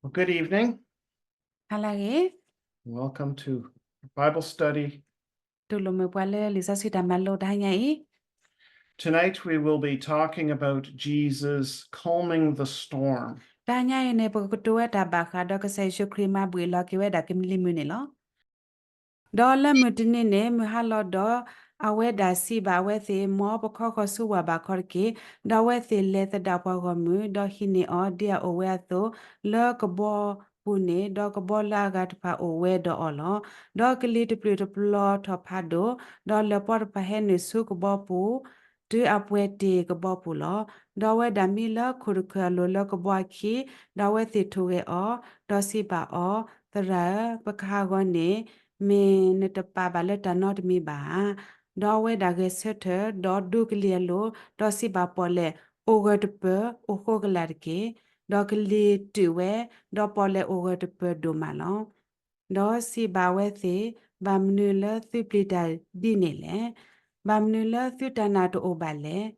Well, good evening. ဟါလၢအဂ့ၤ, Welcome to Bible study. တူၢ်လိာ်မုာ်ပှၤလၢလံာ်စီဆှံတၢ်မၤလိတဟါညါအံၤ. Tonight we will be talking about Jesus calming the storm. တဟါညါအံၤန့ၣ် ပကကတိၤဝဲတၢ်ဘၣ်ဃးဒီးကစၢ်ယ့ၣ်ၡူးခရံာ်မၤဘှံးလီၤက့ၤဝဲဒၣ်ကလံၤမုၢ်န့ၣ်လီၤ. ဒီးလၢမုၢ်တနံၤန့ၣ် မုၢ်ဟါလီၤဒီး အဝဲဒၣ်စံးဘၣ်အဝဲသ့ၣ်, မ်ပခီဃီၤဆူဝၢ်ဘးခီတက့ၢ်. ဒီးအဝဲသ့ၣ်လဲၤသဒၣ်ပှၤဂီၢ်မုၢ်, ဒီးဟံးန့ၢ်အီၤဒ်အအိၣ်ဝဲအသိး လၢကဘီပူၤန့ၣ်, ဒီးကဘီလၢအဂၤတဖၣ်အိၣ်ဝဲဒီးအီၤလီၤ. ဒီးကလံၤတပျုာ်တပျီၤထီၣ်ဖးဒိၣ်, ဒီးလၢၢ်ပီတဖၣ်ဟဲနုာ်ဆူကဘီပူၤ တုၤအပှဲၤတ့ၢ်ကဘီပူၤလီၤ. ဒီးအဝဲဒၣ်မံလၢခိၣ်တခၢၣ်အလိၤလၢကဘီအခံ, ဒီးအဝဲသ့ၣ်ထိၣ်ဂဲၤအီၤ, ဒီးစံးဘၣ်အီၤ, သရၣ်ဧၢ, ပကဟးဂီၤန့ၣ် မ့ၢ်နတပာ်ဘၣ်လၢတၢ်နီတမံၤဘၣ်ဧါ. ဒီးအဝဲဒၣ်ဂဲၤဆၢထၢၣ်, ဒီးဒူကလံၤအလိၤ, ဒီးစံးဘၣ်ပီၣ်လဲၣ်, အိၣ်ဂၢၢ်တပၢၢ်, အိၣ်ဃိကလာ်တက့ၢ်. ဒီးကလံၤတုာ်ဝဲ, ဒီးပီၣ်လဲၣ်အိၣ်ဂၢၢ်တပၢၢ်ဒိၣ်မးလီၤ. ဒီးစံးဘၣ်အဝဲသ့ၣ်, ဘၣ်မနုၤလၢသုပျံၤတၢ်ဒ်န့ၣ်လဲၣ်. ဘၣ်မနုၤလၢသုတၢ်နာ်တအိၣ်ဘၣ်လဲၣ်.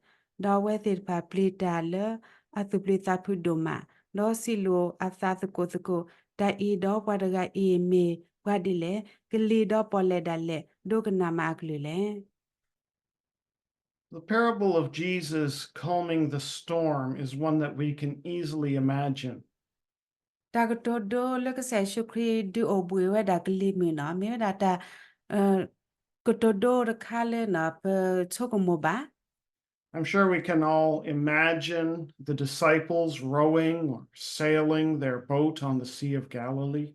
ဒီးအဝဲသ့ၣ်တဖၣ်ပျံၤတၢ်လၢအသူၣ်ပျံၤသးဖုးဒိၣ်မး, ဒီးစံးလိာ်အသးသကိးသကိး, တၢ်အံၤဒီးပှၤတဂၤအံၤမ့ၢ်ပှၤဒ်လဲၣ်. ကလံၤဒီးပီၣ်လဲၣ်ဒၣ်လဲာ် ဒိကနၣ်မးအကလုၢ်လဲၣ်. The parable of Jesus calming the storm is one that we can easily imagine. တၢ်ကတိၤဒိလၢကစၢ်ယ့ၣ်ၡူးခရံာ်ဒုးအိၣ်ဘှံးဝဲဒၣ်ကလံၤမုၢ်န့ၣ် မ့ၢ်ဝဲဒၣ်တၢ် ကတိၤဒိတခါလၢန့ၣ် ပဆိကမိၣ်ဘၣ်. I'm sure we can all imagine the disciples rowing or sailing their boat on the Sea of Galilee.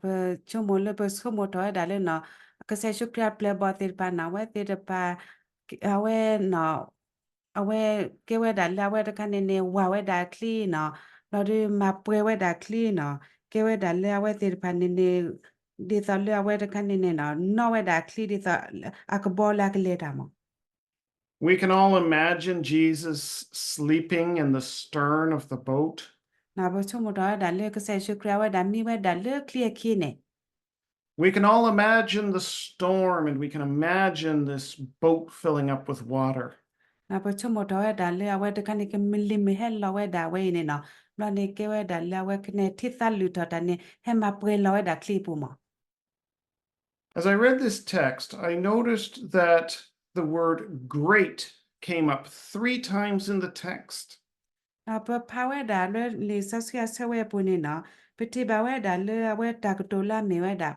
ပဆိကမိၣ်လၢပဆိကမိၣ်ထီၣ်ဝဲဒၣ်လၢန့ၣ် ကစၢ်ယ့ၣ်ၡူးခရံာ်အပျဲၢ်အဘီၣ်သ့ၣ်တဖၣ်န့ၣ် အဝဲသ့ၣ်တဖၣ် အဝဲန့ၣ် အဝဲကဲဝဲဒၣ်လၢအဝဲတခါန့ၣ်န့ၣ် ဝၢ်ဝဲဒၣ်အချံန့ၣ် ဘျီဒီးမၤပှဲၤဝဲဒၣ်အချံန့ၣ် ကဲဝဲဒၣ်လၢအဝဲသ့ၣ်တဖၣ်န့ၣ်န့ၣ် ဒ်သိးလၢအဝဲတခါန့ၣ်န့ၣ် နီၣ်ဝဲဒၣ်အချံဒ်သိး အကဘီလၢအကလဲၤတၢ်မး. We can all imagine Jesus sleeping in the stern of the boat. ပဆိကမိၣ်ထီၣ်ဝဲဒၣ်လၢကစၢ်ယ့ၣ်ၡူးခရံာ်အဝဲဒၣ်မံဝဲဒၣ်လၢချံအခံန့ၣ် We can all imagine the storm and we can imagine this boat filling up with water. ပဆိကမိၣ်ထီၣ်ဝဲဒၣ်လၢအဝဲတခါန့ၣ် ကလံၤမုၢ်ဟဲလီၤဝဲဒၣ်ဝဲအံၤန့ၣ်န့ၣ် ဘျီန့ၣ်ကဲဝဲဒၣ်လၢအဝဲကနဲထံသးလုၢ်ထီၣ်တၢ်န့ၣ် ဟဲမၤပှဲၤလီၤဝဲဒၣ်ချံအပူၤမး. As I read this text, I noticed that the word great came up three times in the text. ပဖးဝဲဒၣ်လၢလံာ်စီဆှံအဆၢဝဲအပူၤန့ၣ်န့ၣ် ပထံၣ်ဘၣ်ဝဲဒၣ်လၢအဝဲတၢ်ကတိၤလၢအမ့ၢ်ဝဲဒၣ်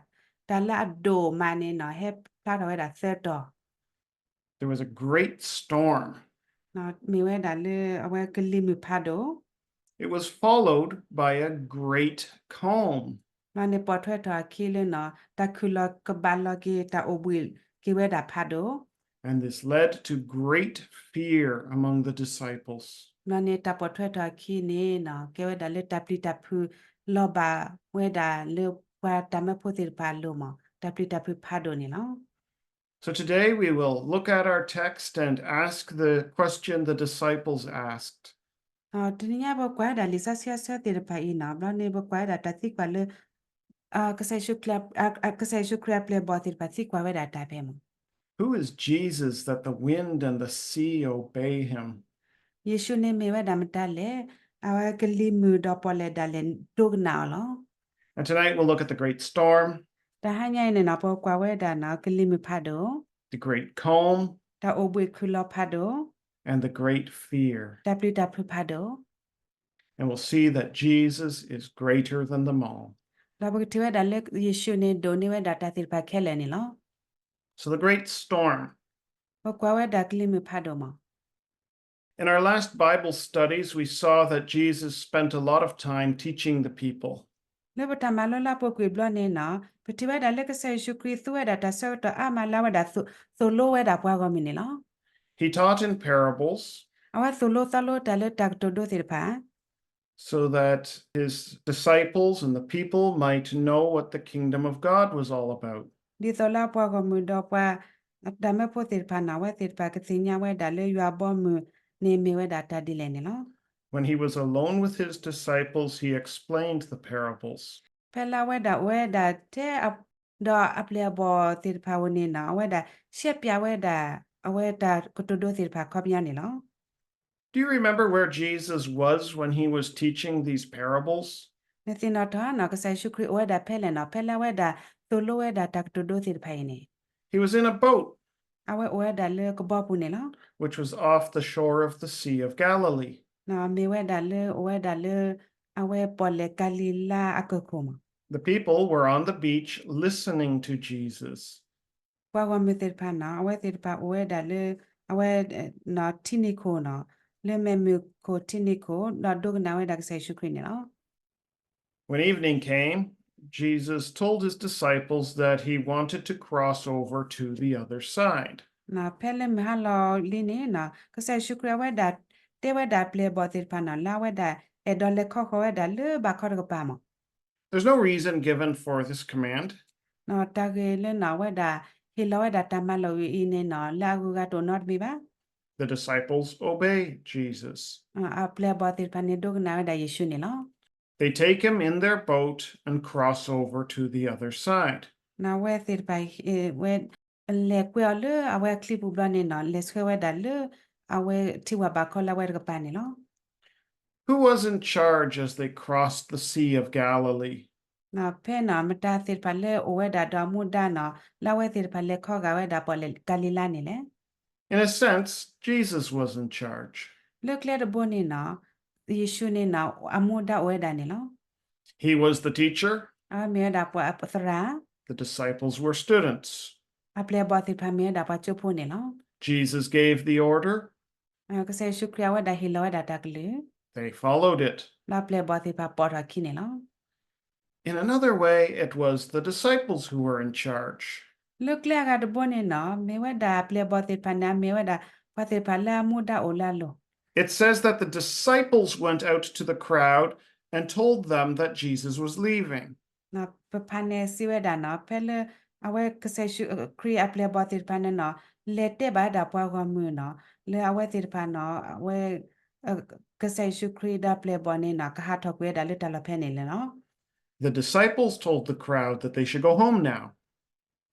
တၢ်လၢအဒိၣ်မးန့ၣ်န့ၣ် ဟဲဖျါထီၣ်ဝဲဒၣ်သၢတီၤ There was a great storm. မ့ၢ်ဝဲဒၣ်လၢအဝဲကလံၤမုၢ်ဖးဒိၣ် It was followed by a great calm. ဘျီန့ၣ်ပိာ်ထွဲထီၣ်အခံလၢန့ၣ် တၢ်ခုၣ်လီၤကဘၣ်လီၤက့ၤ တၢ်အိၣ်ဘှံးက့ၤဝဲဒၣ်ဖးဒိၣ် And this led to great fear among the disciples. ဘျီန့ၣ်တၢ်ပိာ်ထွဲထီၣ်အခံန့ၣ် ကဲဝဲဒၣ်လၢတၢ်ပျံၤတၢ်ဖုးလီၤဘၣ်ဝဲဒၣ်လၢပှၤတၢ်မၢဖိသ့ၣ်တဖၣ်အလိၤမး တၢ်ပျံၤတၢ်ဖုးဖးဒိၣ်န့ၣ်လီၤ. So today we will look at our text and ask the question the disciples asked. တနံၤညါပကွၢ်ဝဲဒၣ်လံာ်စီဆှံအဆၢသ့ၣ်တဖၣ်အံၤန့ၣ် ဘျီန့ၣ်ပကွၢ်ဝဲဒၣ်တၢ်သံကွၢ်လၢ ကစၢ်ယ့ၣ်ၡူးခရံာ်အပျဲၢ်အဘီၣ်သ့ၣ်တဖၣ်သံကွၢ်ဝဲဒၣ်တၢ်ဖဲမး Who is Jesus that the wind and the sea obey him? ယ့ၣ်ၡူးန့ၣ်မ့ၢ်ဝဲဒၣ်မတၤလဲၣ်, အဝဲကလံၤမုၢ်ဒီးပီၣ်လဲၣ်ဒၣ်လဲာ်ဒိကနၣ်အီၤလီၤ. And tonight we'll look at the great storm, တဟါညါအံၤန့ၣ်န့ၣ် ပကွၢ်ဝဲဒၣ်န့ၣ် ကလံၤမုၢ်ဖးဒိၣ်, the great calm, တၢ်အိၣ်ဘှံးခုၣ်လီၤဖးဒိၣ်, and the great fear. တၢ်ပျံၤတၢ်ဖုးဖးဒိၣ် And we'll see that Jesus is greater than them all. ဒီးပကထံၣ်ဝဲဒၣ်လၢယ့ၣ်ၡူးန့ၣ်ဒိၣ်န့ၢ်ဝဲဒၣ်တၢ်သ့ၣ်တဖၣ်ခဲလၢာ်န့ၣ်လီၤ. So the great storm. ပကွၢ်ဝဲဒၣ်ကလံၤမုၢ်ဖးဒိၣ်မး In our last Bible studies, we saw that Jesus spent a lot of time teaching the people. လၢပတၢ်မၤလိလၢအပူၤကွံာ်ဘျီန့ၣ်န့ၣ် ပထံၣ်ဝဲဒၣ်လၢကစၢ်ယ့ၣ်ၡူးခရံာ်သူဝဲဒၣ်တၢ်ဆၢကတီၢ်အါမးလၢအဝဲဒၣ်သိၣ်လိဝဲဒၣ်ပှၤဂီၢ်မုၢ်န့ၣ်လီၤ. He taught in parables. အဝဲသိၣ်လိသီလိတၢ်လၢတၢ်ကတိၤဒိသ့ၣ်တဖၣ် so that his disciples and the people might know what the kingdom of God was all about. ဒ်သိးလၢအပှၤဂီၢ်မုၢ်ဒီးပှၤတၢ်မၢဖိသ့ၣ်တဖၣ်န့ၣ် အဝဲသ့ၣ်တဖၣ်ကသ့ၣ်ညါဝဲဒၣ်လၢယွၤအဘီအမုၢ်န့ၣ်မ့ၢ်ဝဲဒၣ်တၢ်ဒ်လဲၣ်န့ၣ်လီၤ. When he was alone with his disciples, he explained the parables. ဖဲလၢအဝဲဒၣ်အိၣ်ဝဲဒၣ်ထဲ ဒီးအပျဲၢ်အဘီၣ်သ့ၣ်တဖၣ်အအိၣ်န့ၣ်န့ၣ် အဝဲဒၣ်ရှဲပၠးဝဲဒၣ် အဝဲတၢ်ကတိၤဒိသ့ၣ်တဖၣ်ခီပညီန့ၣ်လီၤ. Do you remember where Jesus was when he was teaching these parables? နသ့ၣ်နီၣ်ထီၣ်နီၣ် ကစၢ်ယ့ၣ်ၡူးခရံာ်အိၣ်ဝဲဒၣ်ဖဲလဲၣ်နီၣ်, ဖဲလၢအဝဲဒၣ်သိၣ်လိဝဲဒၣ်တၢ်ကတိၤဒိသ့ၣ်တဖၣ်အံၤန့ၣ်, He was in a boat, အဝဲအိၣ်ဝဲဒၣ်လၢကဘီပူၤန့ၣ်လီၤ. which was off the shore of the Sea of Galilee. နီၣ် မ့ၢ်ဝဲဒၣ်လၢ အိၣ်ဝဲဒၣ်လၢ အဝဲပီၣ်လဲၣ်ကၤလံၤလါအကၢၢ်ခိၣ်မး. The people were on the beach listening to Jesus. ပှၤဂီၢ်မုၢ်သ့ၣ်တဖၣ်နီၣ် အဝဲသ့ၣ်တဖၣ်အိၣ်ဝဲဒၣ်လၢ အဝဲ နီၣ် ထံနံၤခိၣ်နီၣ်, လၢမဲးမုၢ်ခိၣ်ထံနံၤခိၣ် ဒီးဒိကနၣ်ဝဲဒၣ်ကစၢ်ယ့ၣ်ၡူးခရံာ်န့ၣ်လီၤ. When evening came, Jesus told his disciples that he wanted to cross over to the other side. နီၣ် ဖဲလၢမုၢ်ဟါလီၤလံန့ၣ်နီၣ် ကစၢ်ယ့ၣ်ၡူးခရံာ်အဝဲဒၣ် တဲဝဲဒၣ်အပျဲၢ်အဘီၣ်သ့ၣ်တဖၣ်နီၣ် လၢအဝဲဒၣ်အဲၣ်ဒိးလဲၤခီဃီၤဝဲဒၣ်လၢဘးခီတကပၤမး. There's no reason given for this command. နီၣ် တၢ်ဂ့ၢ်လၢနီၣ် အဝဲဒၣ်ဟ့ၣ်လီၤဝဲဒၣ်တၢ်မၤလိာ်အံၤန့ၣ်နီၣ် လၢအဂုၤအဂၤတအိၣ်နီတမံၤဘၣ်. The disciples obey Jesus. အပျဲၢ်အဘီၣ်သ့ၣ်တဖၣ်န့ၣ် ဒိကနၣ်ဝဲဒၣ်ယ့ၣ်ၡူးန့ၣ်လီၤ. They take him in their boat and cross over to the other side. နီၣ် အဝဲသ့ၣ်တဖၣ် ဝဲ လဲၤကွဲအီၤလၢအဝဲအချံပူၤဘျီန့ၣ်နီၣ် လဲၤဆှၢဝဲဒၣ်လၢ အဝဲထံဝၢ်ဘးခီလၢအဝဲတကပၤန့ၣ်လီၤ. Who was in charge as they crossed the Sea of Galilee? နီၣ် ဖဲနီၣ် မတၤသ့ၣ်တဖၣ်လၢအိၣ်ဝဲဒၣ်ဒီးအမူဒါနီၣ် လၢအဝဲသ့ၣ်တဖၣ်လဲၤခီဂာ်ဝဲဒၣ်ပီၣ်လဲၣ်ကၤလံၤလါန့ၣ်လဲၣ်. In a sense, Jesus was in charge. လၢကျဲတဘိန့ၣ်နီၣ် ယ့ၣ်ၡူးန့ၣ်နီၣ် အမူဒါအိၣ်ဝဲဒၣ်န့ၣ်လီၤ. He was the teacher. အဝဲမ့ၢ်ဝဲဒၣ်ပှၤသရၣ်. The disciples were students. အပျဲၢ်အဘီၣ်သ့ၣ်တဖၣ်မ့ၢ်ဝဲဒၣ်ပှၤကၠိဖိန့ၣ်လီၤ. Jesus gave the order. ကစၢ်ယ့ၣ်ၡူးခရံာ်အဝဲဒၣ်ဟ့ၣ်လီၤဝဲဒၣ်တၢ်ကလုၢ်. They followed it. ဒီးအပျဲၢ်အဘီၣ်သ့ၣ်တဖၣ်ပိာ်ထီၣ်အခံန့ၣ်လီၤ. In another way, it was the disciples who were in charge. လၢကျဲအဂၤတဘိန့ၣ်နီၣ် မ့ၢ်ဝဲဒၣ်အပျဲၢ်အဘီၣ်သ့ၣ်တဖၣ်န့ၣ် အမ့ၢ်ဝဲဒၣ်ပှၤသ့ၣ်တဖၣ်လၢအမူဒါအိၣ်လၢအလိၤ. It says that the disciples went out to the crowd and told them that Jesus was leaving. ပဖးန့ၣ်စံးဝဲဒၣ်နီၣ် ဖဲလၢ အဝဲကစၢ်ယ့ၣ်ၡူးခရံာ်အပျဲၢ်အဘီၣ်သ့ၣ်တဖၣ်န့ၣ်နီၣ် လဲၤတဲဘၣ်ဝဲဒၣ်ပှၤဂီၢ်မုၢ်နီၣ် လၢအဝဲသ့ၣ်တဖၣ်နီၣ် အဝဲ ကစၢ်ယ့ၣ်ၡူးခရံာ်ဒီးအပျဲၢ်အဘီၣ်န့ၣ်နီၣ် ကဟးထီၣ်ကွံာ်ဝဲဒၣ်လၢတၢ်လီၢ်ဖဲန့ၣ်လီၤ. The disciples told the crowd that they should go home now.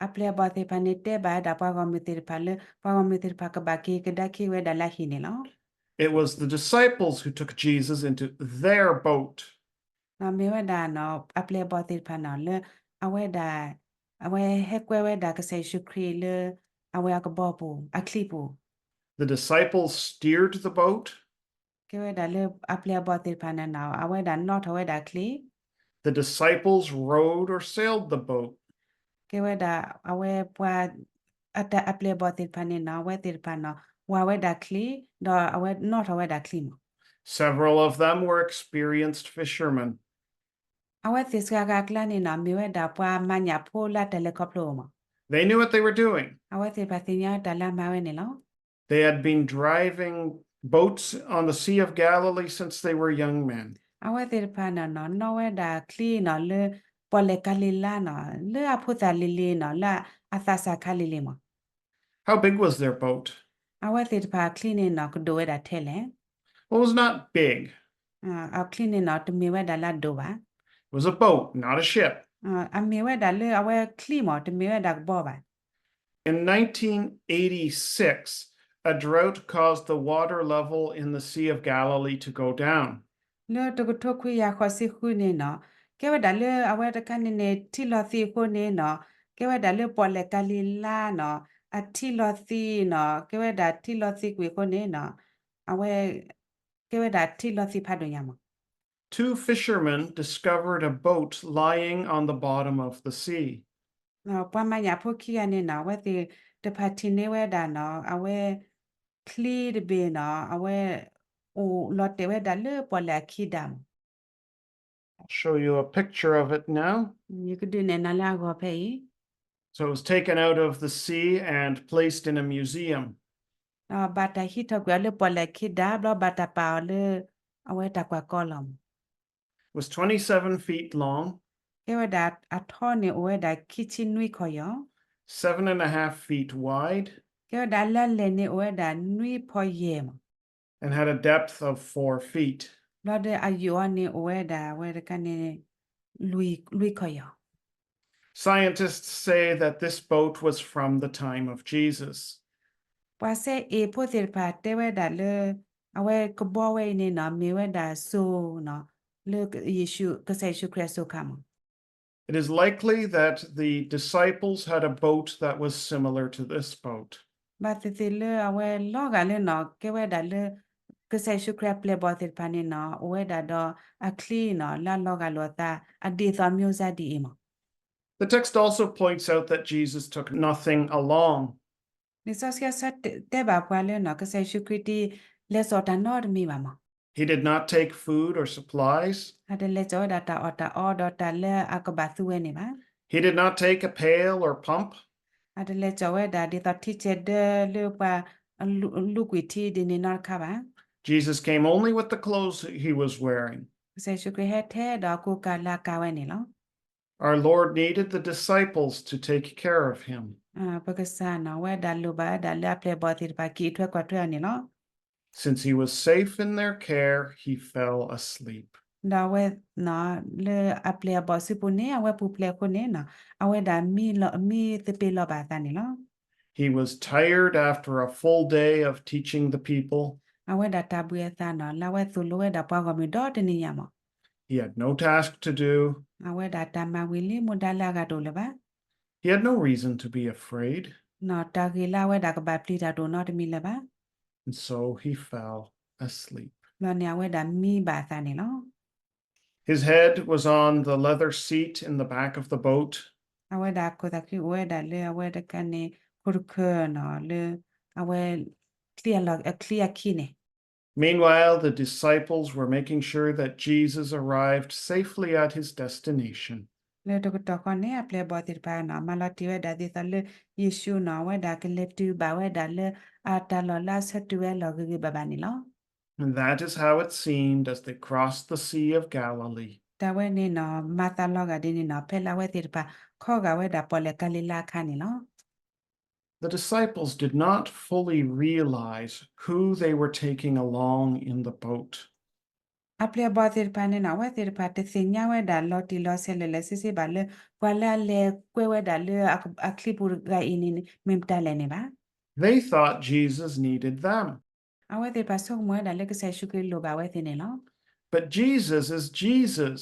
အပျဲၢ်အဘီၣ်သ့ၣ်တဖၣ်န့ၣ် တဲဘၣ်ဝဲဒၣ်ပှၤဂီၢ်မုၢ်သ့ၣ်တဖၣ်လၢ ပှၤဂီၢ်မုၢ်သ့ၣ်တဖၣ်ကဘၣ်က့ၤကဒါက့ၤဝဲဒၣ်လၢအဟံၣ်န့ၣ်လီၤ. It was the disciples who took Jesus into their boat. မ့ၢ်ဝဲဒၣ်နီၣ် အပျဲၢ်အဘီၣ်သ့ၣ်တဖၣ်နီၣ် လၢအဝဲဒၣ် အဝဲဟဲကွဲဝဲဒၣ်ကစၢ်ယ့ၣ်ၡူးခရံာ်လၢ အဝဲအကဘီပူၤ အချံပူၤ. The disciples steered the boat. ကဲဝဲဒၣ်လၢအပျဲၢ်အဘီၣ်သ့ၣ်တဖၣ်န့ၣ်နီၣ် အဝဲဒၣ်နီၣ်ထီၣ်ဝဲဒၣ်ချံ The disciples rowed or sailed the boat. ကဲဝဲဒၣ် အဝဲပှၤ အတၢ်အပျဲၢ်အဘီၣ်သ့ၣ်တဖၣ်န့ၣ်နီၣ် အဝဲသ့ၣ်တဖၣ်နီၣ် ဝၤဝဲဒၣ်ချံ ဒီးအဝဲနီၣ်ထီၣ်ဝဲဒၣ်ချံမး. Several of them were experienced fishermen. အဝဲသ့ၣ်စှၤဂၤအကျါန့ၣ်နီၣ် မ့ၢ်ဝဲဒၣ်ပှၤမၤညၣ်ဖိလၢတၢ်လဲၤခီဖျိမး. They knew what they were doing. အဝဲသ့ၣ်တဖၣ်သ့ၣ်ညါတၢ်လၢအမၤဝဲန့ၣ်လီၤ. They had been driving boats on the Sea of Galilee since they were young men. အဝဲသ့ၣ်တဖၣ်န့ၣ်နီၣ် နီၣ်ဝဲဒၣ်ချံနီၣ် လၢပီၣ်လဲၣ်ကၤလံၤလါနီၣ် လၢအဖိသၣ်လံၤလံၤနီၣ် လၢအသးစၢ်ခါလံၤလံၤမး. How big was their boat? အဝဲသ့ၣ်တဖၣ်အချံန့ၣ်နီၣ် ကဒိၣ်ဝဲဒၣ်ထဲလဲၣ်. Well, it was not big. အချံန့ၣ်နီၣ် တမ့ၢ်ဝဲဒၣ်လၢအဒိၣ်ဘၣ်. It was a boat, not a ship. အမ့ၢ်ဝဲဒၣ်လၢအဝဲချံမး တမ့ၢ်ဝဲဒၣ်ကဘီဘၣ်. In nineteen eighty-six, a drought caused the water level in the Sea of Galilee to go down. လၢတကထိခွံကယၤဃိးဆံဃုန့ၣ်နီၣ် ကဲဝဲဒၣ်လၢအဝဲတခါန့ၣ်န့ၣ် ထံလီၤသံးအဃိန့ၣ်နီၣ် ကဲဝဲဒၣ်လၢပီၣ်လဲၣ်ကၤလံၤလါနီၣ် အထံလီၤသံးနီၣ် ကဲဝဲဒၣ်ထံလီၤသံးကွံာ်အဃိန့ၣ်နီၣ် အဝဲ ကဲဝဲဒၣ်ထံလီၤသံးဖးဒိၣ်ညါမး. Two fishermen discovered a boat lying on the bottom of the sea. ပှၤမၤညၣ်ဖိခံဂၤန့ၣ်နီၣ် အဝဲသ့ၣ်တဖၣ်ထံၣ်န့ၢ်ဝဲဒၣ်နီၣ် အဝဲ ချံတဘ့ၣ်နီၣ် အဝဲ အိၣ်လီၤတဲာ်ဝဲဒၣ်လၢပီၣ်လဲၣ်အခံဒၣ်မး. I'll show you a picture of it now. ယကဒုးနဲၣ်နၤလၢအဂီၢ်ဖဲအံၤ. So it was taken out of the sea and placed in a museum. ဘၣ်တၢ်ဟံးထီၣ်ကွံာ်အီၤလၢပီၣ်လဲၣ်ခံဒၣ် ဘျီဘၣ်တၢ်ပာ်အီၤလၢ အဝဲတၢ်ကွၢ်ကီလီၤမး. It was twenty-seven feet long. ကဲဝဲဒၣ်အထီန့ၣ်အိၣ်ဝဲဒၣ်ခံဆံနွံခီၣ်ယီၤ. Seven and a half feet wide. ကဲဝဲဒၣ်အလၢအလဲၢ်န့ၣ်အိၣ်ဝဲဒၣ်နွံဖီယဲၢ်မး. And had a depth of four feet. ဘျီဒီးအယိာ်အီၤန့ၣ်အိၣ်ဝဲဒၣ်ဝဲတခါန့ၣ် လွံၢ်ခီၣ်ယီၤ. Scientists say that this boat was from the time of Jesus. ပှၤစဲအ့ၣ်ဖိသ့ၣ်တဖၣ်တဲဝဲဒၣ်လၢ အဝဲကဘီဝဲအံၤန့ၣ်နီၣ် မ့ၢ်ဝဲဒၣ်စိၤနီၣ် လၢယ့ၣ်ၡူး, ကစၢ်ယ့ၣ်ၡူးခရံာ်အစိၤခါမး. It is likely that the disciples had a boat that was similar to this boat. ဘၣ်သ့ၣ်သ့ၣ်လၢအဝဲလီၤဂာ်လၢနီၤ ကဲဝဲဒၣ်လၢ ကစၢ်ယ့ၣ်ၡူးခရံာ်အပျဲၢ်အဘီၣ်သ့ၣ်တဖၣ်န့ၣ်နီၤ အိၣ်ဝဲဒၣ်ဒီးအချံနီၤ လၢအလီၤဂာ်လိာ်အသး အဒ်သိးမျိုးစားဒ်အံၤမး. The text also points out that Jesus took nothing along. လံာ်စီဆှံဆၢတဲဘၣ်ပှၤလၢနီၤ ကစၢ်ယ့ၣ်ၡူးခရံာ်တလဲၤစိာ်တၢ်နီတမံၤဘၣ်မး. He did not take food or supplies. အတလဲၤစိာ်ဝဲဒၣ်တၢ်အီၣ်တၢ်အီဒီးတၢ်လၢအကဘၣ်သူဝဲန့ၣ်ဘၣ်. He did not take a pail or pump. အတလဲၤစိာ်ဝဲဒၣ်ဒ်သိးထံဆဲးဒၢလၢပှၤ လူ, လူကွံာ်ထံဒ်န့ၣ်နီတခါဘၣ်. Jesus came only with the clothes he was wearing. ကစၢ်ယ့ၣ်ၡူးခရံာ်ဟဲထဲဒီးအကူကၤလၢအကၤဝဲန့ၣ်လီၤ. Our Lord needed the disciples to take care of him. ပကစၢ်နီၤ အဝဲဒၣ်လိၣ်ဘၣ်ဝဲဒၣ်လၢအပျဲၢ်အဘီၣ်သ့ၣ်တဖၣ်ကံးထွဲကွၢ်ထွဲအီၤန့ၣ်လီၤ. Since he was safe in their care, he fell asleep. ဒီးအဝဲ လၢအပျဲၢ်အဘီၣ်စုပူၤန့ၣ် အဝဲပူၤဖျဲးအဃိန့ၣ်နီၤ အဝဲဒၣ်မံလီၤ, မံသပ့ၤလီၤဘၣ်အသးန့ၣ်လီၤ. He was tired after a full day of teaching the people. အဝဲဒၣ်တၢ်ဘှံးအသးနီၤ လၢအဝဲသိၣ်လိဝဲဒၣ်ပှၤဂီၢ်မုၢ်ဒီတနံၤညါမး. He had no task to do. အဝဲဒၣ်တၢ်မၤဝံၤလံမူဒါလၢအဂၤတအိၣ်လၢၤဘၣ်. He had no reason to be afraid. နီၤ တၢ်ဂ့ၢ်လၢအဝဲဒၣ်ကဘၣ်ပျံၤတၢ်တအိၣ်နီတမံၤလၢၤဘၣ်. And so he fell asleep. ဘျီန့ၣ်အဝဲဒၣ်မံဘၣ်အသးန့ၣ်လီၤ. His head was on the leather seat in the back of the boat. အဝဲဒၣ်ခိၣ်သးခုအိၣ်ဝဲဒၣ်လၢအဝဲတခါန့ၣ် ခိၣ်တခၢၣ်နီၤ လၢအဝဲ ချံအလီၢ်, အချံအခံန့ၣ်. Meanwhile, the disciples were making sure that Jesus arrived safely at his destination. လၢတကတီၢ်ဃီန့ၣ် အပျဲၢ်အဘီၣ်သ့ၣ်တဖၣ်နီၤ မၤလီၤတံၢ်ဝဲဒၣ်ဒ်သိးလၢယ့ၣ်ၡူးနီၤ အဝဲဒၣ်ကလဲၤတုၤဘၣ်ဝဲဒၣ်လၢအတၢ်လီၢ်လၢအဆၢတုၤဝဲအလီၢ်ဂ့ၤဂ့ၤဘၣ်ဘၣ်န့ၣ်လီၤ. And that is how it seemed as they crossed the Sea of Galilee. တၢ်ဝဲန့ၣ်နီၤ မၤသးလီၤဂာ်ဒ်န့ၣ်နီၤ ဖဲလၢအဝဲသ့ၣ်တဖၣ်ခီဂာ်ဝဲဒၣ်ပီၣ်လဲၣ်ကၤလံၤလါအခါန့ၣ်လီၤ. The disciples did not fully realize who they were taking along in the boat. အပျဲၢ်အဘီၣ်သ့ၣ်တဖၣ်န့ၣ်နီၤ အဝဲသ့ၣ်တဖၣ်တသ့ၣ်ညါဝဲဒၣ်လီၤတံၢ်လီၤဆဲးလၢာ်လၢာ်ဆ့ဆ့ဘၣ်လၢ ပှၤလၢအလဲၤကွဲဝဲဒၣ်လၢအချံပူၤတဂၤအံၤန့ၣ် မ့ၢ်မတၤလဲၣ်န့ၣ်ဘၣ်. They thought Jesus needed them. အဝဲသ့ၣ်တဖၣ်ဆိကမိၣ်ဝဲဒၣ်လၢကစၢ်ယ့ၣ်ၡူးခရံာ်လိၣ်ဘၣ်အဝဲသ့ၣ်န့ၣ်လီၤ. But Jesus is Jesus.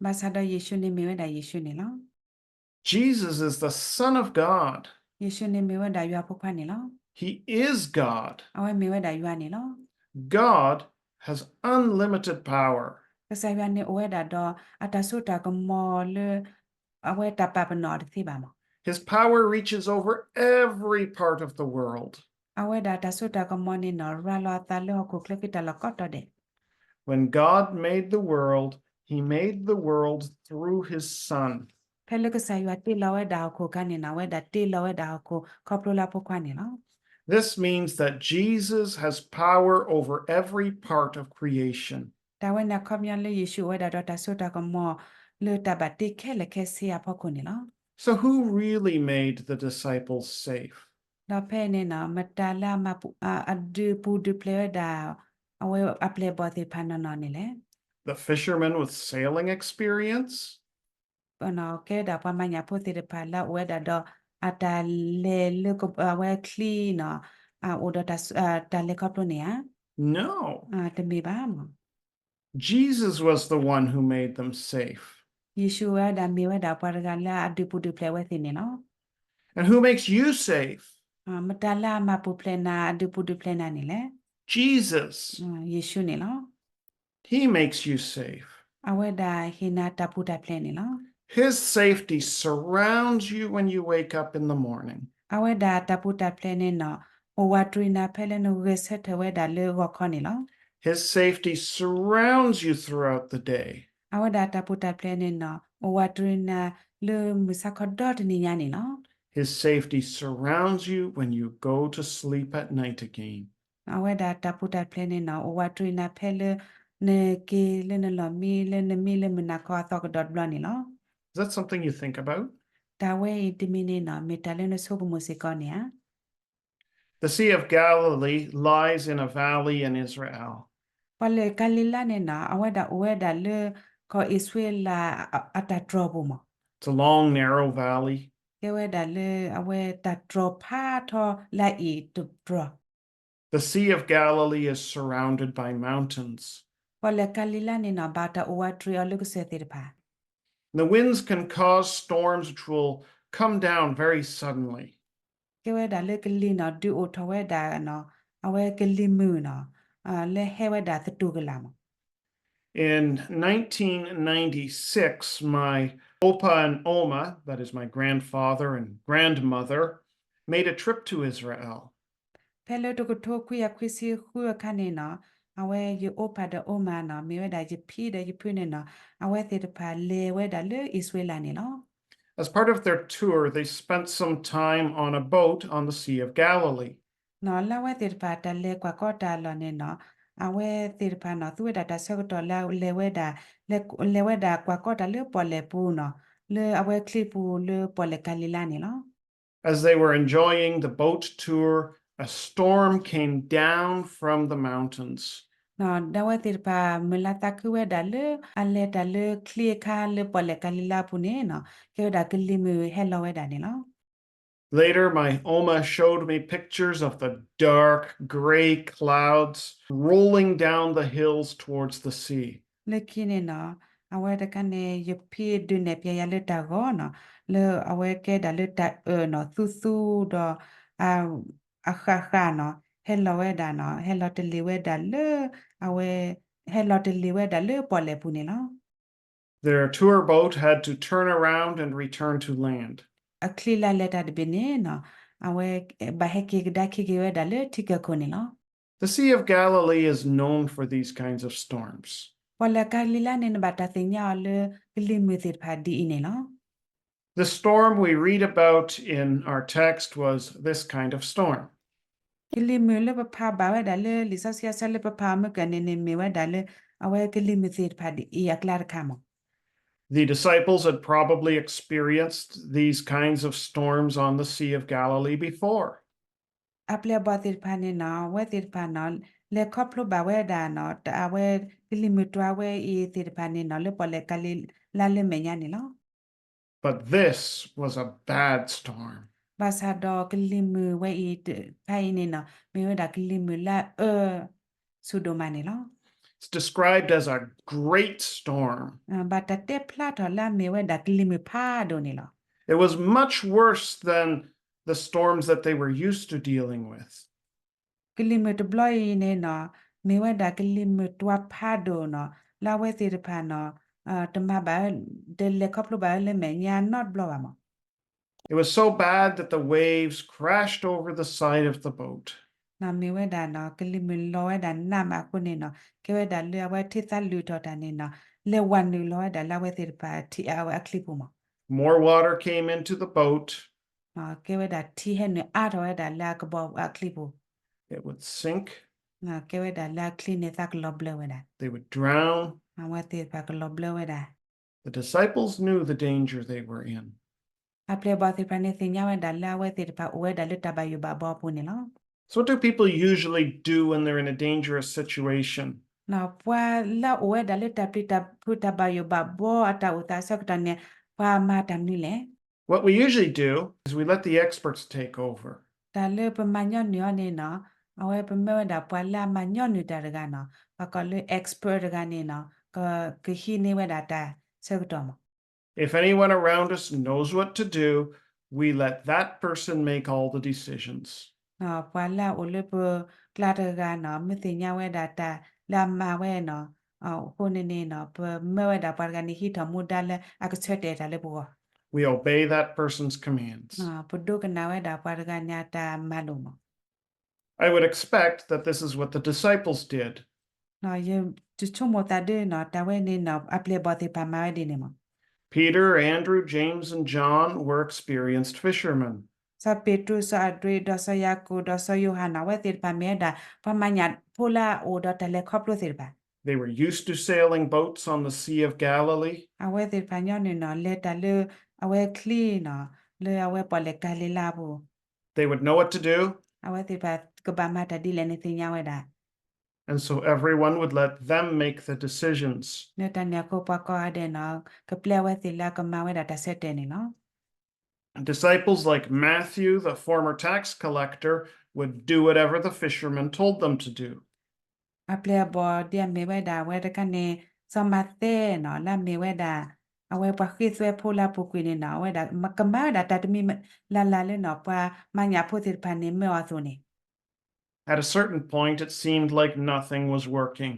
ဘၣ်ဆၣ်ဒီးယ့ၣ်ၡူးန့ၣ်မ့ၢ်ဝဲဒၣ်ယ့ၣ်ၡူးန့ၣ်လီၤ. Jesus is the Son of God. ယ့ၣ်ၡူးန့ၣ်မ့ၢ်ဝဲဒၣ်ယွၤဖိခွါန့ၣ်လီၤ. He is God. အဝဲမ့ၢ်ဝဲဒၣ်ယွၤန့ၣ်လီၤ. God has unlimited power. ကစၢ်ယွၤန့ၣ်အိၣ်ဝဲဒၣ်ဒီးအတၢ်စိတၢ်ကမီၤလၢ အဝဲတၢ်ပာ်ပနီၣ်တသ့ဘၣ်မး. His power reaches over every part of the world. အဝဲဒၣ်တၢ်စိတၢ်ကမီၤန့ၣ်နီၤ ရၤလီၤအသးလၢဟီၣ်ခိၣ်ချၢက့ၤတၢ်လီၢ်ကိးတီၤဒဲး. When God made the world, he made the world through his Son. ဖဲလၢကစၢ်ယွၤတ့လီၤဝဲဒၣ်ဟီၣ်ခိၣ်အခါန့ၣ်နီၤ အဝဲဒၣ်တ့လီၤဝဲဒၣ်ဟီၣ်ခိၣ်ခီဖျိလၢအဖိခွါန့ၣ်လီၤ. This means that Jesus has power over every part of creation. တၢ်ဝဲန့ၣ်အခီပညီလၢယ့ၣ်ၡူးအိၣ်ဝဲဒၣ်ဒီးတၢ်စိတၢ်ကမီၤ လၢတၢ်ဘၣ်တ့ခဲလၢာ်ခဲဆ့အဖီခိၣ်န့ၣ်လီၤ. So who really made the disciples safe? ဒီးဖဲန့ၣ်နီၤ မတၤလၢအမၤပူၤ, အ, အဒုးပူၤဒုးဖျဲးဝဲဒၣ် အဝဲအပျဲၢ်အဘီၣ်သ့ၣ်တဖၣ်နီၢ်နီၢ်န့ၣ်လဲၣ်. The fishermen with sailing experience? ကဲဒၣ်ပှၤမၤညၣ်ဖိသ့ၣ်တဖၣ်လၢအအိၣ်ဝဲဒၣ်ဒီး အတၢ်လဲၤလၢ အဝဲချံနီၤ အိၣ်ဒီး တၢ်လဲၤခီဖျိန့ၣ်ဧါ. No. တမ့ၢ်ဘၣ်မး. Jesus was the one who made them safe. ယ့ၣ်ၡူးဝဲဒၣ်မ့ၢ်ဝဲဒၣ်ပှၤတဂၤလၢအဒုးပူၤဒုးဖျဲးဝဲသ့ၣ်န့ၣ်လီၤ. And who makes you safe? မတၤလၢအမၤပူၤဖျဲးနၤ အဒုးပူၤဒုးဖျဲးနၤန့ၣ်လဲၣ်. Jesus. ယ့ၣ်ၡူးန့ၣ်လီၤ. He makes you safe. အဝဲဒၣ်ဟ့ၣ်နၤတၢ်ပူၤတၢ်ဖျဲးန့ၣ်လီၤ. His safety surrounds you when you wake up in the morning. အဝဲဒၣ်တၢ်ပူၤတၢ်ဖျဲးန့ၣ်နီၤ အိၣ်ဝးတရံးနၤဖဲလၢနဂဲၤဆၢထၢၣ်ဝဲဒၣ်လၢဂီၤခီန့ၣ်လီၤ. His safety surrounds you throughout the day. အဝဲဒၣ်တၢ်ပူၤတၢ်ဖျဲးန့ၣ်နီၤ အိၣ်ဝးတရံးနၤလၢမုၢ်ဆါခီဒီတနံၤညါန့ၣ်လီၤ. His safety surrounds you when you go to sleep at night again. အဝဲဒၣ်တၢ်ပူၤတၢ်ဖျဲးန့ၣ်နီၤ အိၣ်ဝးတရံးနၤဖဲလၢ နက့ၤလၢနလီၢ်မံ လၢနမံလၢမုၢ်နၤခီအသီကဒီးတဘျီန့ၣ်လီၤ. Is that something you think about? တၢ်ဝဲအံၤတမံၤန့ၣ်နီၤ မ့ၢ်တၢ်လၢနဆိကမိၣ်စ့ၢ်ကီးန့ၣ်ဧါ. The Sea of Galilee lies in a valley in Israel. ပီၣ်လဲၣ်ကၤလံၤလါန့ၣ်နီၤ အဝဲဒၣ်အိၣ်ဝဲဒၣ်လၢ ကီၢ်အံၣ်စရ့လးအတၢ်တြီၤပူၤမး. It's a long, narrow valley. ကဲဝဲဒၣ်လၢအဝဲတၢ်တြီၤဖးထီလၢအအံၤတတြီၤ The Sea of Galilee is surrounded by mountains. ပီၣ်လဲၣ်ကၤလံၤလါန့ၣ်နီၤ ဘၣ်တၢ်အိၣ်ဝးတရံးအီၤလၢကစၢၢ်သ့ၣ်တဖၣ် The winds can cause storms which will come down very suddenly. ကဲဝဲဒၣ်လၢကလံၤနီၤ ဒုးအိၣ်ထီၣ်ဝဲဒၣ်နီၤ အဝဲကလံၤမုၢ်နီၤ လၢဟဲဝဲဒၣ်သတူၢ်ကလာ်မး In nineteen ninety-six, my opa and oma, that is my grandfather and grandmother, made a trip to Israel. ဖဲလၢတကထိခွံကယၤခွံဆံဃုအခါန့ၣ်နီၤ အဝဲယအိၣ်ဖးဒီးအိၣ်မးနီၤ မ့ၢ်ဝဲဒၣ်ယဖံဒီးယဖုန့ၣ်နီၤ အဝဲသ့ၣ်တဖၣ်လဲၤဝဲဒၣ်လၢအံၣ်စရ့လးန့ၣ်လီၤ. As part of their tour, they spent some time on a boat on the Sea of Galilee. နီၤ လၢအဝဲသ့ၣ်တဖၣ်တၢ်လဲၤကွၢ်ကီတၢ်အလီၢ်န့ၣ်နီၤ အဝဲသ့ၣ်တဖၣ်နီၤ သူဝဲဒၣ်တၢ်ဆၢကတီၢ်လၢလဲၤဝဲဒၣ် လဲၤဝဲဒၣ်ကွၢ်ကီတၢ်လၢပီၣ်လဲၣ်ပူၤနီၤ လၢအဝဲချံပူၤလၢပီၣ်လဲၣ်ကၤလံၤလါန့ၣ်လီၤ. As they were enjoying the boat tour, a storm came down from the mountains. ဒီးဝဲသ့ၣ်တဖၣ် မုၢ်လၢ်သးခုဝဲဒၣ်လၢ အလဲၤတၢ်လၢချံအခါလၢပီၣ်လဲၣ်ကၤလံၤလါအပူၤန့ၣ်နီၤ ကဲဝဲဒၣ်ကလံၤမုၢ်ဟဲလီၤဝဲဒၣ်န့ၣ်လီၤ. Later, my oma showed me pictures of the dark gray clouds rolling down the hills towards the sea. လၢခံန့ၣ်နီၤ အဝဲတခါန့ၣ် ယဖံဒုးနဲၣ်ဖျါယၤလၢတၢ်ဂီၤနီၤ လၢအဝဲကဲဒၣ်လၢတၢ်အၢၣ်နီၤ သူသူဒီး အဃၣ်ဃၣ်နီၤ ဟဲလီၤဝဲဒၣ်နီၤ ဟဲလီၤတလ့ၤဝဲဒၣ်လၢ အဝဲ ဟဲလီၤတလ့ၤဝဲဒၣ်လၢပီၣ်လဲၣ်ပူၤန့ၣ်လီၤ. Their tour boat had to turn around and return to land. အချံလၢအလဲၤတၢ်တဘ့ၣ်န့ၣ်နီၤ အဝဲဘၣ်ဟဲက့ၤကဒါက့ၤဝဲဒၣ်လၢထံကၢၢ်ခိၣ်န့ၣ်လီၤ. The Sea of Galilee is known for these kinds of storms. ပီၣ်လဲၣ်ကၤလံၤလါန့ၣ် နဘၣ်တၢ်သ့ၣ်ညါအီၤလၢကလံၤမုၢ်သ့ၣ်တဖၣ်ဒ်အံၤန့ၣ်လီၤ. The storm we read about in our text was this kind of storm. ကလံၤမုၢ်လၢပဖးဘၣ်ဝဲဒၣ်လၢလံာ်စီဆှံအဆၢလၢပဖးအီၤမုၢ်ကၢၢ်န့ၣ်န့ၣ် မ့ၢ်ဝဲဒၣ်လၢ အဝဲကလံၤမုၢ်သ့ၣ်တဖၣ်ဒ်အံၤအကျါတခါမး The disciples had probably experienced these kinds of storms on the Sea of Galilee before. အပျဲၢ်အဘီၣ်သ့ၣ်တဖၣ်န့ၣ်နီၤ အဝဲသ့ၣ်တဖၣ်နီၤ လဲၤခီဖျိဘၣ်ဝဲဒၣ်နီၤ အဝဲကလံၤမုၢ်တွၤဝဲအံၤသ့ၣ်တဖၣ်န့ၣ်နီၤ လၢပီၣ်လဲၣ်ကၤလံၤလါလၢမဲာ်ညါန့ၣ်လီၤ. But this was a bad storm. ဘၣ်ဆၣ်ဒီးကလံၤမုၢ်ဝဲအံၤတခါအံၤန့ၣ်နီၤ မ့ၢ်ဝဲဒၣ်ကလံၤမုၢ်လၢအအၢ ဆူၣ်ဒိၣ်မးန့ၣ်လီၤ. It's described as a great storm. ဘၣ်တၢ်တဲဖျါထီၣ်လၢအမ့ၢ်ဝဲဒၣ်ကလံၤမုၢ်ဖးဒိၣ်န့ၣ်လီၤ. It was much worse than the storms that they were used to dealing with. ကလံၤမုၢ်တဘျီအံၤန့ၣ်နီၤ မ့ၢ်ဝဲဒၣ်ကလံၤမုၢ်တွၤဖးဒိၣ်နီၤ လၢအဝဲသ့ၣ်တဖၣ်နီၤ တမၤဘၣ် တလဲၤခီဖျိဘၣ်လၢမဲာ်ညါနီတဘျီဘၣ်မး It was so bad that the waves crashed over the side of the boat. မ့ၢ်ဝဲဒၣ်နီၤ ကလံၤမုၢ်လီၤဝဲဒၣ်နးမးအဃိန့ၣ်နီၤ ကဲဝဲဒၣ်လၢအဝဲထံသးလုၢ်ထီၣ်တၢ်န့ၣ်နီၤ လဲၤဝၤနုာ်လီၤဝဲဒၣ်လၢအဝဲသ့ၣ်တဖၣ်ထံအဝဲအချံပူၤမး More water came into the boat. ကဲဝဲဒၣ်ထံဟဲနုာ်အါထီၣ်ဝဲဒၣ်လၢအကဘီအချံပူၤ It would sink. ကဲဝဲဒၣ်လၢအချံန့ၣ်သးကလီၤဘျၢဝဲဒၣ် They would drown. အဝဲသ့ၣ်တဖၣ်ကလီၤဘျၢဝဲဒၣ် The disciples knew the danger they were in. အပျဲၢ်အဘီၣ်သ့ၣ်တဖၣ်န့ၣ်သ့ၣ်ညါဝဲဒၣ်လၢအဝဲသ့ၣ်တဖၣ်အိၣ်ဝဲဒၣ်လၢတၢ်ဘၣ်ယိၣ်ဘၣ်ဘီအပူၤန့ၣ်လီၤ. So what do people usually do when they're in a dangerous situation? ပှၤလၢအအိၣ်ဝဲဒၣ်လၢတၢ်ပျံၤတၢ်ဖုးတၢ်ဘၣ်ယိၣ်ဘၣ်ဘီအတၢ်အိၣ်သးအဆၢကတီၢ်န့ၣ် ပှၤမၤတၢ်မနုၤလဲၣ် What we usually do is we let the experts take over. တၢ်လၢပမၤညီနုၢ်အီၤန့ၣ်နီၤ အဝဲပမၢဝဲဒၣ်ပှၤလၢအမၤညီနုၢ်တၢ်တဂၤနီၤ ပှၤကိးလၢ expert တဂၤန့ၣ်နီၤ ကဟံးန့ၢ်ဝဲဒၣ်တၢ်ဆၢကတီၢ်မး If anyone around us knows what to do, we let that person make all the decisions. ပှၤလၢအအိၣ်လၢပကျါတဂၤနီၤ မ့ၢ်သ့ၣ်ညါဝဲဒၣ်တၢ်လၢအမၤဝဲနီၤ အဃိန့ၣ်န့ၣ်နီၤ ပမၢဝဲဒၣ်ပှၤတဂၤန့ၣ်ဟံးထီၣ်မူဒါလၢအကဆၢတဲာ်တၢ်လၢပဂီၢ် We obey that person's commands. ပဒိကနၣ်ဝဲဒၣ်ပှၤတဂၤန့ၣ်အတၢ်မၤလိာ်မး I would expect that this is what the disciples did. ယဆိကမိၣ်သးဒ်နီၤ တၢ်ဝဲန့ၣ်နီၤ အပျဲၢ်အဘီၣ်သ့ၣ်တဖၣ်မၤဝဲဒ်န့ၣ်မး Peter, Andrew, James, and John were experienced fishermen. စီၤပ့းတရူး စီၤအၤဒြ့း ဒီးစီၤယၤကိာ် ဒီးစီၤယိၤဟၣ်နီၤ အဝဲသ့ၣ်တဖၣ်မ့ၢ်ဝဲဒၣ် ပှၤမၤညၣ်ဖိလၢအအိၣ်ဒီးတၢ်လဲၤခီဖျိသ့ၣ်တဖၣ် They were used to sailing boats on the Sea of Galilee. အဝဲသ့ၣ်တဖၣ်ညီနုၢ်နီၤ လဲၤတၢ်လၢ အဝဲချံနီၤ လၢအဝဲပီၣ်လဲၣ်ကၤလံၤလါအပူၤ They would know what to do. အဝဲသ့ၣ်တဖၣ်ကဘၣ်မၤတၢ်ဒ်လဲၣ်န့ၣ်သ့ၣ်ညါဝဲဒၣ် And so everyone would let them make the decisions. လၢတၢ်န့ၣ်အဃိပှၤကိးဂၤဒဲးနီၤ ကပျဲအဝဲသ့ၣ်လၢအကမၤဝဲဒၣ်တၢ်ဆၢတဲာ်န့ၣ်လီၤ Disciples like Matthew, the former tax collector, would do whatever the fishermen told them to do. အပျဲၢ်အဘီၣ်ဒ်အမ့ၢ်ဝဲဒၣ် အဝဲတခါန့ၣ် စီၤမးသဲနီၤ လၢအမ့ၢ်ဝဲဒၣ် အဝဲပှၤဃ့သွဲဖိလၢအပူၤကွံာ်န့ၣ်နီၤ အဝဲဒၣ် ကမၤဝဲဒၣ်တၢ်တမံၤလၢ်လၢ်လၢနီၤ ပှၤမၤညၣ်ဖိသ့ၣ်တဖၣ်န့ၣ် မၢအီၤအသိးန့ၣ် At a certain point, it seemed like nothing was working.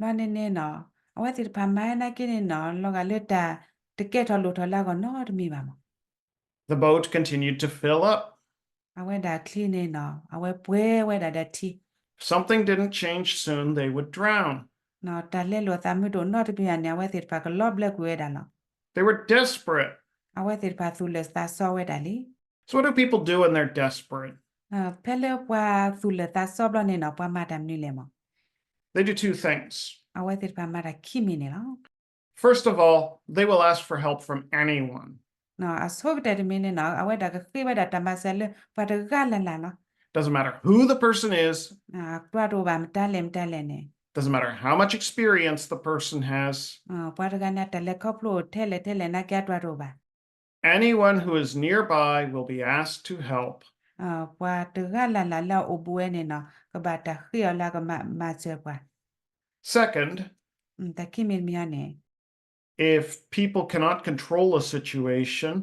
ဘျီန့ၣ်န့ၣ်နီၤ အဝဲသ့ၣ်တဖၣ်မၤဝဲနာ်က့န့ၣ်နီၤ လီၤဂာ်လၢတၢ်တကဲထီၣ်လိၣ်ထီၣ်လၢအဂီၢ်နီတမံၤဘၣ်မး The boat continued to fill up. အဝဲဒၣ်ချံန့ၣ်နီၤ အဝဲပှဲၤဝဲဒၣ်ဒီးထံ If something didn't change soon, they would drown. တၢ်လဲလိာ်အသးမ့ၢ်တအိၣ်နီတမံၤဘၣ်န့ၣ် အဝဲသ့ၣ်တဖၣ်ကလီၤဘျၢကွံာ်ဝဲဒၣ်လီၤ. They were desperate. အဝဲသ့ၣ်တဖၣ်သူၣ်လၢာ်သးစီဝဲဒၣ်လံ. So, what do people do when they're desperate? ဖဲလၢပှၤသူၣ်လၢာ်သးစီဘျီန့ၣ်နီၤ ပှၤမၤတၢ်မနုၤလဲၣ်မး They do two things. အဝဲသ့ၣ်တဖၣ်မၤတၢ်ခံမံၤန့ၣ်လီၤ. First of all, they will ask for help from anyone. အဆိကတၢၢ်တမံၤန့ၣ်နီၤ အဝဲဒၣ်ကဃ့ဝဲဒၣ်တၢ်မၤစၢၤလၢပှၤတဂၤလၢ်လၢ်လီၤ. Doesn't matter who the person is. တွၤတအိၣ်ဘၣ်မတၤလဲၣ်မတၤလဲၣ်န့ၣ် Doesn't matter how much experience the person has. ပှၤတဂၤန့ၣ် တၢ်လဲၤခီဖျိအိၣ်ထဲလဲၣ်ထဲလဲၣ်နာ်က့အတွၤတအိၣ်ဘၣ်. Anyone who is nearby will be asked to help. ပှၤတဂၤလၢ်လၢ်လၢအအိၣ်ဘူးဝဲန့ၣ်နီၤ ကဘၣ်တၢ်ဃ့အီၤလၢအကမၤစၢၤပှၤ. Second, တၢ်ခံမံၤတမံၤအံၤန့ၣ် if people cannot control a situation,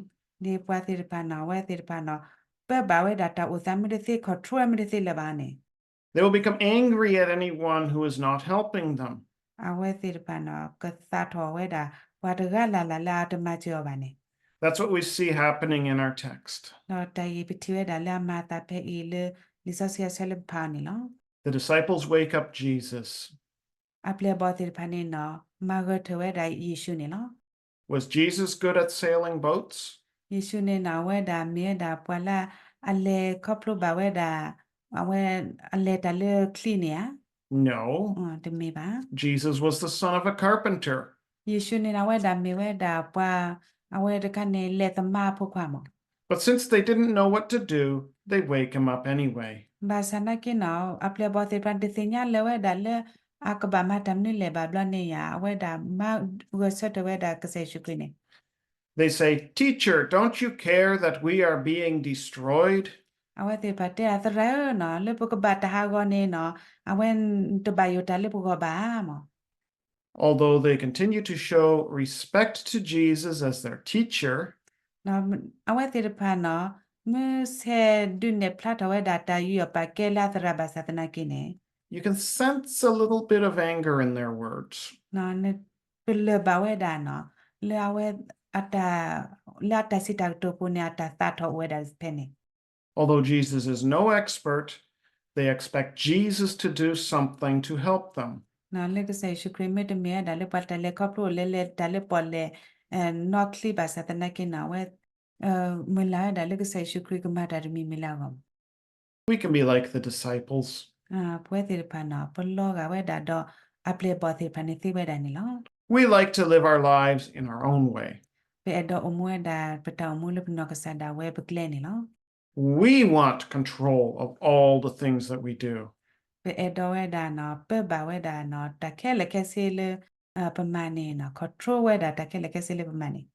ဒ်ပှၤသ့ၣ်တဖၣ်နီၤ အဝဲသ့ၣ်တဖၣ်နီၤ ပၢဘၣ်ဝဲဒၣ်တၢ်အိၣ်သးမ့ၢ်တသ့ control မ့ၢ်တသ့လၢၤဘၣ်န့ၣ် they will become angry at anyone who is not helping them. အဝဲသ့ၣ်တဖၣ်နီၤ ကသးထီၣ်ဝဲဒၣ် ပှၤတဂၤလၢ်လၢ်လၢအတမၤစၢၤအီၤဘၣ်န့ၣ် That's what we see happening in our text. ဒီးတၢ်အံၤပထံၣ်ဝဲဒၣ်လၢအမၤအသးဖဲအံၤလၢ လံာ်စီဆှံအဆၢလၢပဖးအီၤန့ၣ်လီၤ. The disciples wake up Jesus. အပျဲၢ်အဘီၣ်သ့ၣ်တဖၣ်န့ၣ်နီၤ မၤဂၢၢ်ထၢၣ်ဝဲဒၣ်ယ့ၣ်ၡူးန့ၣ်လီၤ. Was Jesus good at sailing boats? ယ့ၣ်ၡူးန့ၣ်နီၤ အဝဲဒၣ်မ့ၢ်ဝဲဒၣ်ပှၤလၢအလဲၤခီဖျိဘၣ်ဝဲဒၣ် အဝဲအလဲၤတၢ်လၢချံန့ၣ်ဧါ. No. တမ့ၢ်ဘၣ်. Jesus was the son of a carpenter. ယ့ၣ်ၡူးန့ၣ်နီၤ အဝဲဒၣ်မ့ၢ်ဝဲဒၣ်ပှၤ အဝဲတခါန့ၣ် လဲၤသမါအဖိခွါမး. But since they didn't know what to do, they wake him up anyway. ဘၣ်ဆၣ်နာ်က့နီၤ အပျဲၢ်အဘီၣ်သ့ၣ်တဖၣ်န့ၣ် တသ့ၣ်ညါလၢၤဝဲဒၣ်လၢ အကဘၣ်မၤတၢ်မနုၤလဲၣ်ဘၣ်ဘျီန့ၣ်ဧါ အဝဲဒၣ်မၤဂၢၢ်ဆၢထၢၣ်ဝဲဒၣ်ကစၢ်ယ့ၣ်ၡူးခရံာ်န့ၣ် They say, Teacher, don't you care that we are being destroyed? အဝဲသ့ၣ်တဖၣ်တဲအသရၣ်ဧၢနီၤ လၢပကဘၣ်တၢ်ဟးဂီၤန့ၣ်နီၤ အဝဲတဘၣ်ယိၣ်တၢ်လၢပဂီၢ်ဘၣ်မး. Although they continue to show respect to Jesus as their teacher, အဝဲသ့ၣ်တဖၣ်နီၤ မ့ၢ်ဆဲးဒုးနဲၣ်ဖျါထီၣ်ဝဲဒၣ်တၢ်ယူးယီၣ်ပာ်ကဲလၢအသရၣ်ဘၣ်ဆၣ်သနာ်က့န့ၣ် you can sense a little bit of anger in their words. ပလၢၢ်ဘၣ်ဝဲဒၣ်နီၤ လၢအဝဲ လၢအတၢ်စံးတၢ်ကတိၤပူၤန့ၣ် အတၢ်သးထီၣ်အိၣ်ဝဲဒၣ်ဖဲန့ၣ် Although Jesus is no expert, they expect Jesus to do something to help them. လၢကစၢ်ယ့ၣ်ၡူးခရံာ်မ့တမ့ၢ်ဝဲဒၣ်လၢပှၤတၢ်လဲၤခီဖျိလဲၤလဲၤတၢ်လၢပီၣ်လဲၣ် နီၢ်ချံဘၣ်ဆၣ်သနာ်က့န့ၣ် အဝဲ မုၢ်လၢ်ဝဲဒၣ်လၢကစၢ်ယ့ၣ်ၡူးခရံာ်ကမၤတၢ်တမံၤမံၤလၢအဂီၢ် We can be like the disciples. ပဝဲသ့ၣ်တဖၣ်နီၤ ပလီၤဂာ်ဝဲဒၣ်ဒီး အပျဲၢ်အဘီၣ်သ့ၣ်တဖၣ်န့ၣ်သ့ဝဲဒၣ်န့ၣ်လီၤ. We like to live our lives in our own way. ပအဲၣ်ဒိးအိၣ်မူဝဲဒၣ် ပတၢ်အိၣ်မူလၢပနီၢ်ကစၢ်ဒၣ်ဝဲပကျဲန့ၣ်လီၤ. We want control of all the things that we do. ပအဲၣ်ဒိးဝဲဒၣ်နီၤ ပၢဘၣ်ဝဲဒၣ်နီၤ တၢ်ခဲလၢာ်ခဲဆ့လၢ ပမၤန့ၣ်နီၤ control ဝဲဒၣ်တၢ်ခဲလၢာ်ခဲဆ့လၢပမၤန့ၣ်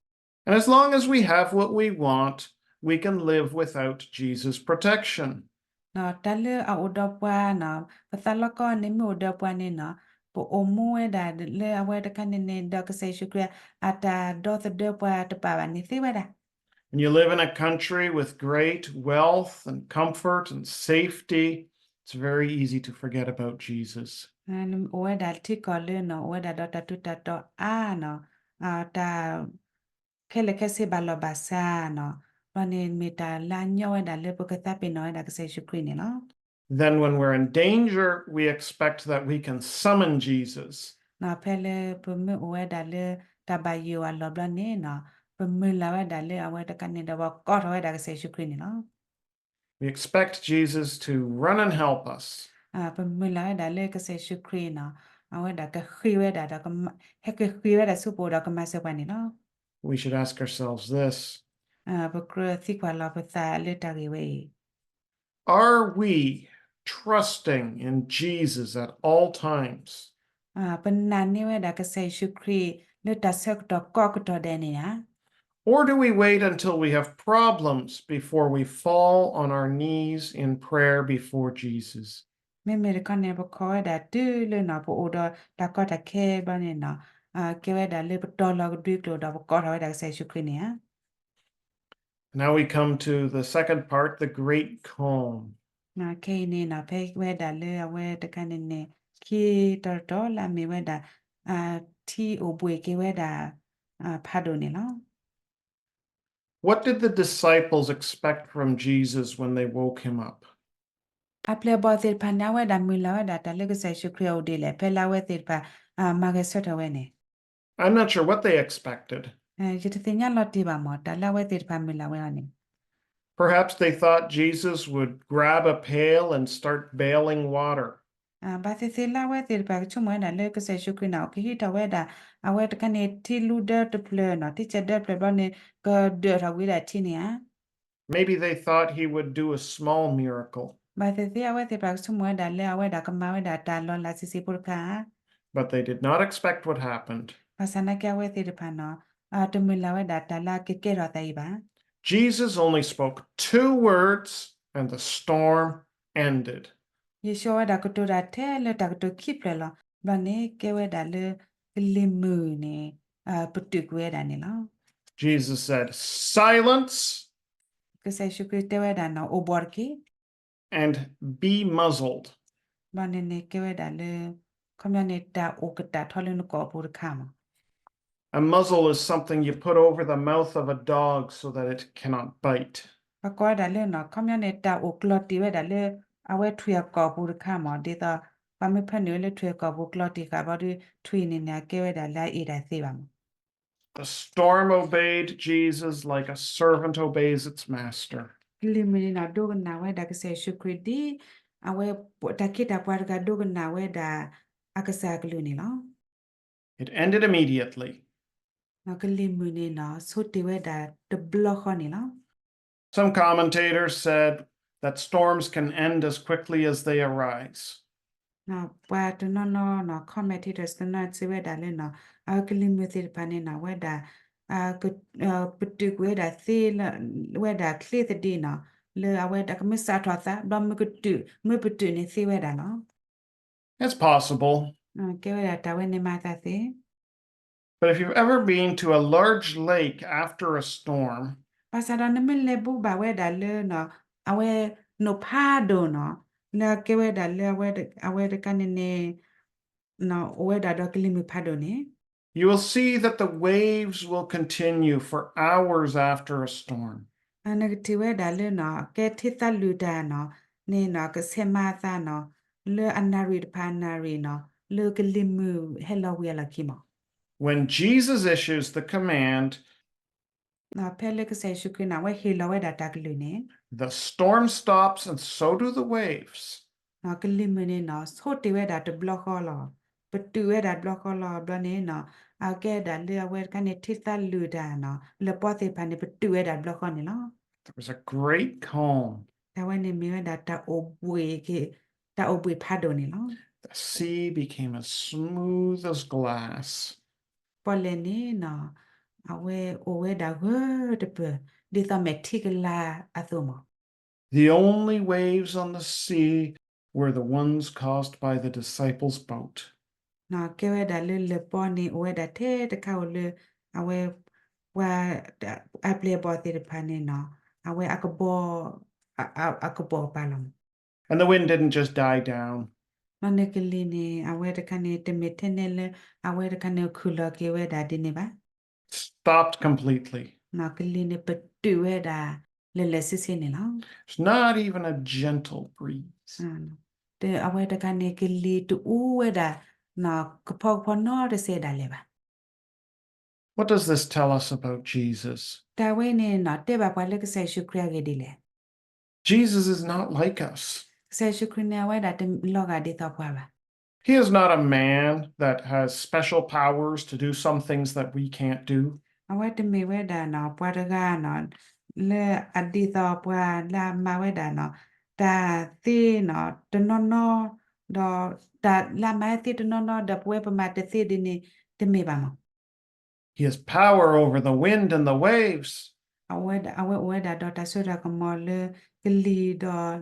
And as long as we have what we want, we can live without Jesus' protection. တၢ်လၢအအိၣ်ဒီးပှၤနီၤ ပသးလီကီန့ၣ်မ့ၢ်အိၣ်ဒီးပှၤန့ၣ်နီၤ ပအိၣ်မူဝဲဒၣ်လၢအဝဲတခါန့ၣ်န့ၣ် ဒီးကစၢ်ယ့ၣ်ၡူးခရံာ် အတၢ်ဒီသဒၢပှၤတပာ်ဘၣ်န့ၣ်သ့ဝဲဒၣ် When you live in a country with great wealth and comfort and safety, it's very easy to forget about Jesus. အိၣ်ဝဲဒၣ်ထံကီၢ်လၢနီၤ အိၣ်ဝဲဒၣ်ဒီးတၢ်ထူးတၢ်တီၤအါနီၤ တၢ် ခဲလၢာ်ခဲဆ့ဘၣ်လီၢ်ဘၣ်စးနီၤ ဘျီန့ၣ်မ့ၢ်တၢ်လၢအညီဝဲဒၣ်လၢပကသးပ့ၤနီၣ်ဝဲဒၣ်ကစၢ်ယ့ၣ်ၡူးခရံာ်န့ၣ်လီၤ. Then when we're in danger, we expect that we can summon Jesus. ဖဲလၢပမ့ၢ်အိၣ်ဝဲဒၣ်လၢ တၢ်ဘၣ်ယိၣ်အလီၢ်ဘျီန့ၣ်နီၤ ပမုၢ်လၢ်ဝဲဒၣ်လၢအဝဲတခါန့ၣ်ဒီးပကိးထီၣ်ဝဲဒၣ်ကစၢ်ယ့ၣ်ၡူးခရံာ်န့ၣ်လီၤ. We expect Jesus to run and help us. ပမုၢ်လၢ်ဝဲဒၣ်လၢကစၢ်ယ့ၣ်ၡူးခရံာ်နီၤ အဝဲဒၣ်ကဃ့ဝဲဒၣ်ဒီး ဟဲက့ၤဃ့ဝဲဒၣ်ဆူပအိၣ်ဒီးကမၤစၢၤပှၤန့ၣ်လီၤ. We should ask ourselves this. ပကြၢးသံကွၢ်လီၤပသးလၢတၢ်ဂ့ၢ်ဝဲအံၤ Are we trusting in Jesus at all times? ပနာ်န့ၢ်ဝဲဒၣ်ကစၢ်ယ့ၣ်ၡူးခရံာ် လၢတၢ်ဆၢကတီၢ်ကိးကတီၢ်ဒဲးန့ၣ်ဧါ. Or do we wait until we have problems before we fall on our knees in prayer before Jesus? မ့မ့ၢ်တခီန့ၣ် ပခိးဝဲဒၣ်တုၤလၢနီၤ ပအိၣ်ဒီးတၢ်ကီတၢ်ခဲဘျီန့ၣ်နီၤ ကဲဝဲဒၣ်လၢပတီၤလီၤကဒွံကျိာ်ဒီးပကိးထီၣ်ဝဲဒၣ်ကစၢ်ယ့ၣ်ၡူးခရံာ်န့ၣ်ဧါ. Now we come to the second part, the great calm. ခဲအံၤန့ၣ်နီၤ ဖဲဝဲဒၣ်လၢအဝဲတခါန့ၣ်န့ၣ် ခံတီၤတီၤလၢအမ့ၢ်ဝဲဒၣ် ထံအိၣ်ဘှ့ၣ်က့ၤဝဲဒၣ် ဖးဒိၣ်န့ၣ်လီၤ. What did the disciples expect from Jesus when they woke him up? အပျဲၢ်အဘီၣ်သ့ၣ်တဖၣ်န့ၣ် အဝဲဒၣ်မုၢ်လၢ်ဝဲဒၣ်တၢ်လၢကစၢ်ယ့ၣ်ၡူးခရံာ်အအိၣ်ဒ်လဲၣ် ဖဲလၢအဝဲသ့ၣ်တဖၣ် မၤဂဲၤဆၢထၢၣ်ဝဲန့ၣ်. I'm not sure what they expected. ယတသ့ၣ်ညါလီၤတံၢ်ဘၣ်မး တၢ်လၢအဝဲသ့ၣ်တဖၣ်မုၢ်လၢ်ဝဲအီၤန့ၣ်. Perhaps they thought Jesus would grab a pail and start bailing water. ဘၣ်သ့ၣ်သ့ၣ်လၢအဝဲသ့ၣ်တဖၣ်ကဆိကမိၣ်ဝဲဒၣ်လၢကစၢ်ယ့ၣ်ၡူးခရံာ်န့ၣ် ကဟံးထီၣ်ဝဲဒၣ် အဝဲတခါန့ၣ် ထံလူဒၢတဖျၢၣ်နီၤ ထံဆဲးဒၢတဖျၢၣ်ဘျီန့ၣ် ကဒၢးထီၣ်ဝံၤဒၣ်ထံန့ၣ်ဧါ. Maybe they thought he would do a small miracle. ဘၣ်သ့ၣ်သ့ၣ်အဝဲသ့ၣ်တဖၣ်ကဆိကမိၣ်ဝဲဒၣ်လၢအဝဲဒၣ်ကမၤဝဲဒၣ်တၢ်လီၤလးဆံးဆံးဖိတခါဧါ. But they did not expect what happened. ဘၣ်ဆၣ်နာ်က့အဝဲသ့ၣ်တဖၣ်နီၤ တမုၢ်လၢ်ဝဲဒၣ်တၢ်လၢအကကဲထီၣ်သးအံၤဘၣ်. Jesus only spoke two words and the storm ended. ယ့ၣ်ၡူးဝဲဒၣ်ကတိၤတၢ်ထဲလၢတၢ်ကတိၤခံဖျၢၣ်လီၤ. ဘျီန့ၣ် ကဲဝဲဒၣ်လၢကလံၤမုၢ်န့ၣ် ပတုာ်ကွံာ်ဝဲဒၣ်န့ၣ်လီၤ. Jesus said, Silence! ကစၢ်ယ့ၣ်ၡူးခရံာ်တဲဝဲဒၣ်နီၤ အိၣ်ဘှီၣ်တက့ၢ်. And be muzzled. ဘျီန့ၣ်န့ၣ် ကဲဝဲဒၣ်လၢ ခီပညီန့ၣ် တၢ်အိၣ်ကတၢ်ထီလၢနကိာ်ပူၤတခါမး. A muzzle is something you put over the mouth of a dog so that it cannot bite. ပကိးဝဲဒၣ်လၢနီၤ ခီပညီန့ၣ် တၢ်အိၣ်ကျီၤတံၢ်ဝဲဒၣ်လၢ အဝဲထွံၣ်အကိာ်ပူၤတခါမး ဒ်သိး ပှၤမ့ၢ်ဖၢနုာ်ဝဲလၢထွံၣ်အကိာ်ပူၤကျီၤတံၢ်ဃာ်ဘျီဒီး ထွံၣ်န့ၣ်န့ၣ် အကဲဝဲဒၣ်လၢအအ့ၣ်တၢ်သ့ဘၣ်မး. The storm obeyed Jesus like a servant obeys its master. ကလံၤမုၢ်န့ၣ်နီၤ ဒိကနၣ်ဝဲဒၣ်ကစၢ်ယ့ၣ်ၡူးခရံာ်ဒ် အဝဲ တၢ်ခ့တၢ်ပှၤတဂၤဒိကနၣ်ဝဲဒၣ် အကစၢ်အကလုၢ်န့ၣ်လီၤ. It ended immediately. ကလံၤမုၢ်န့ၣ်နီၤ ဆိတ့ၢ်ဝဲဒၣ်တဘျီဃီန့ၣ်လီၤ. Some commentators said that storms can end as quickly as they arise. ပှၤတနီၤနီၤနီၤ commentators တနီၤစံးဝဲဒၣ်လၢနီၤ အကလံၤမုၢ်သ့ၣ်တဖၣ်န့ၣ်နီၤ ဝဲဒၣ် ပတုာ်ကွံာ်ဝဲဒၣ်သ့လၢ ဝဲဒၣ်ချ့သဒံးနီၤ လၢအဝဲဒၣ်ကမ့ၢ်စးထီၣ်သး ဘျီမ့ၢ်ကတုာ် မ့ၢ်ပတုာ်န့ၣ်သ့ဝဲဒၣ်လီၤ. It's possible. ကဲဝဲဒၣ်တၢ်ဝဲန့ၣ်မၤသးသ့. But if you've ever been to a large lake after a storm, ဘၣ်ဆၣ်ဒီးနမ့ၢ်လဲၤဘူးဘၣ်ဝဲဒၣ်လၢနီၤ အဝဲနိၣ်ဖးဒိၣ်နီၤ လၢအကဲဝဲဒၣ်လၢအဝဲတခါန့ၣ်န့ၣ် အိၣ်ဝဲဒၣ်ဒီးကလံၤမုၢ်ဖးဒိၣ်န့ၣ် you will see that the waves will continue for hours after a storm. နကထံၣ်ဝဲဒၣ်လၢနီၤ ကဲထံသးလုၢ်တၢ်နီၤ န့ၣ်နီၤ ကဆဲးမၤအသးနီၤ လၢအနၣ်ရံၣ်တဖၣ်အနၣ်ရံၣ်နီၤ လၢကလံၤမုၢ်ဟဲလီၤဝံၤအလီၢ်ခံမး. When Jesus issues the command, ဖဲလၢကစၢ်ယ့ၣ်ၡူးခရံာ်န့ၣ် အဝဲဟ့ၣ်လီၤဝဲဒၣ်တၢ်ကလုၢ်န့ၣ် the storm stops and so do the waves. ကလံၤမုၢ်န့ၣ်နီၤ ဆိတ့ၢ်ဝဲဒၣ်တဘျီဃီလီၤ. ပတုာ်ဝဲဒၣ်တဘျီဃီလီၤ ဘျီန့ၣ်နီၤ အကဲဒၣ်လၢအဝဲတခါန့ၣ် ထံသးလုၢ်တၢ်နီၤ လပီသ့ၣ်တဖၣ်န့ၣ် ပတုာ်ဝဲဒၣ်တဘျီဃီန့ၣ်လီၤ. There was a great calm. တၢ်ဝဲန့ၣ်မ့ၢ်ဝဲဒၣ်တၢ်အိၣ်ဘှံးက့ၤ တၢ်အိၣ်ဘှံးဖးဒိၣ်န့ၣ်လီၤ. The sea became as smooth as glass. ပီၣ်လဲၣ်န့ၣ်နီၤ အဝဲအိၣ်ဝဲဒၣ်ဂၢၢ်တပၢၢ် ဒ်သိးမဲာ်ထံကလၤအသိးမး. The only waves on the sea were the ones caused by the disciples' boat. ကဲဝဲဒၣ်လၢလပီန့ၣ် အိၣ်ဝဲဒၣ်ထဲတခါဧိၤလၢ အဝဲ ပှၤ အပျဲၢ်အဘီၣ်သ့ၣ်တဖၣ်န့ၣ်နီၤ အဝဲအကဘီ အကဘီၣ်ပၤလီၤ. And the wind didn't just die down. ဘျီန့ၣ်ကလံၤန့ၣ် အဝဲတခါန့ၣ် တမ့ၢ်ထဲန့ၣ်လၢ အဝဲတခါန့ၣ်ခုၣ်လီၤက့ၤဝဲဒၣ်ဒ်န့ၣ်ဘၣ်. Stopped completely. ကလံၤန့ၣ်ပတုာ်ဝဲဒၣ် လၢာ်လၢာ်ဆ့ဆ့န့ၣ်လီၤ. It's not even a gentle breeze. အဝဲတခါန့ၣ် ကလံၤတအူဝဲဒၣ် ကဖီကဖီနီတစဲးဒၣ်လဲာ်ဘၣ်. What does this tell us about Jesus? တၢ်ဝဲန့ၣ်နီၤ တဲဘၣ်ပှၤလၢကစၢ်ယ့ၣ်ၡူးခရံာ်အဂ့ၢ်ဒ်လဲၣ်. Jesus is not like us. ကစၢ်ယ့ၣ်ၡူးခရံာ်န့ၣ် အဝဲဒၣ်တလီၤဂာ်ဒ်သိးပှၤဘၣ်. He is not a man that has special powers to do some things that we can't do. အဝဲတမ့ၢ်ဝဲဒၣ်နီၤ ပှၤတဂၤနီၤ လၢအဒ်သိးပှၤလၢအမၤဝဲဒၣ်နီၤ တၢ်သ့နီၤ တနီၤနီၤ ဒီးတၢ်လၢအမၤဝဲသ့တနီၤနီၤ ဒီးပဝဲပမၤတသ့ဒ်န့ၣ် တမ့ၢ်ဘၣ်မး. He has power over the wind and the waves. အဝဲဒၣ် အဝဲအိၣ်ဝဲဒၣ်ဒီးတၢ်စိတၢ်ကမီၤလၢ ကလံၤဒီး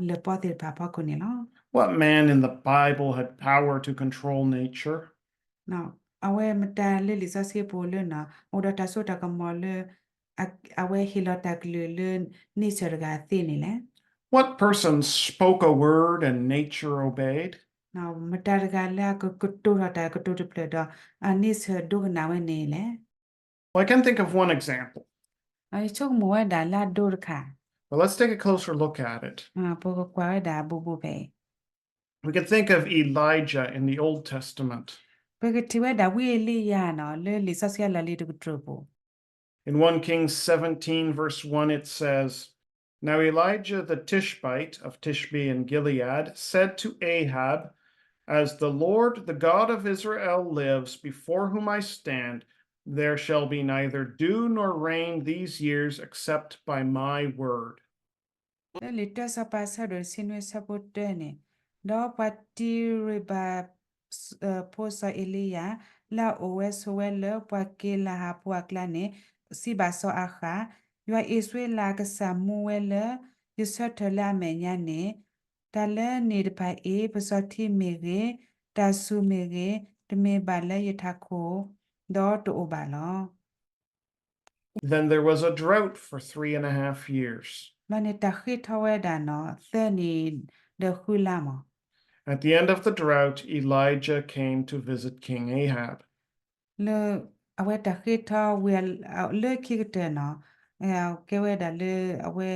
လၢၢ်ပီၣ်သ့ၣ်တဖၣ်အဖီခိၣ်န့ၣ်လီၤ. What man in the Bible had power to control nature? အဝဲမတၤလၢလံာ်စီဆှံပူၤလၢနီၤ အိၣ်ဒီးတၢ်စိတၢ်ကမီၤလၢ အဝဲဟ့ၣ်လီၤတၢ်ကလုၢ်လၢ nature တဂၤသ့န့ၣ်လဲၣ်. What person spoke a word and nature obeyed? မတၤတဂၤလၢအကကတိၤထီၣ်တၢ်ကတိၤတဖျၢၣ်ဒီး အ nature ဒိကနၣ်ဝဲန့ၣ်လဲၣ်. Well, I can think of one example. ယဆိကမိၣ်ဝဲဒၣ်လၢအဒိတခါ. But let's take a closer look at it. ပကကွၢ်ဝဲဒၣ်ဘူးဘူးဖဲအံၤ. We can think of Elijah in the Old Testament. ပကထံၣ်ဝဲဒၣ်ဝံအ့လံယၤနီၤ လၢလံာ်စီဆှံအလီၢ်လံၤတကတြူၢ်ပူၤ. In one Kings seventeen, verse one, it says, Now Elijah the Tishbite of Tishbe in Gilead said to Ahab, As the Lord, the God of Israel, lives, before whom I stand, there shall be neither dew nor rain these years except by my word. လၢလံာ်တၢစီၤပၤအဆၢဒိၣ်တဆံနွံဆၢဖိတၢန့ၣ်, ဒီးပှၤတံရ့ဘၤ ဖိစီၤအ့လံယၤ လၢအအိၣ်ဝဲဆိးဝဲလၢပှၤက့လၤဟးဖိအကျါန့ၣ် စံးဘၣ်စီၤအၤဃး, ယွၤအံၣ်စရ့လးအကစၢ်မူဝဲလၢ ယဆၢထၢၣ်လၢအမဲာ်ညါန့ၣ်, တၢ်လၢန့ၣ်တဖၣ်အံၤ ပစီၤထံမ့ၢ်ဂ့ၤ, တၢ်စူၤမ့ၢ်ဂ့ၤ, တမ့ၢ်ဘၣ်လၢယထးခိၣ်, ဒီးတအိၣ်ဘၣ်လီၤ. Then there was a drought for three and a half years. ဘျီန့ၣ်တၢ်ဃ့ထီဝဲဒၣ်နီၤ သၢနံၣ်ဒီးဃုလါမး. At the end of the drought, Elijah came to visit King Ahab. လၢအဝဲတၢ်ဃ့ထီဝံၤလၢခံကတၢၢ်နီၤ, ကဲဝဲဒၣ်လၢအဝဲ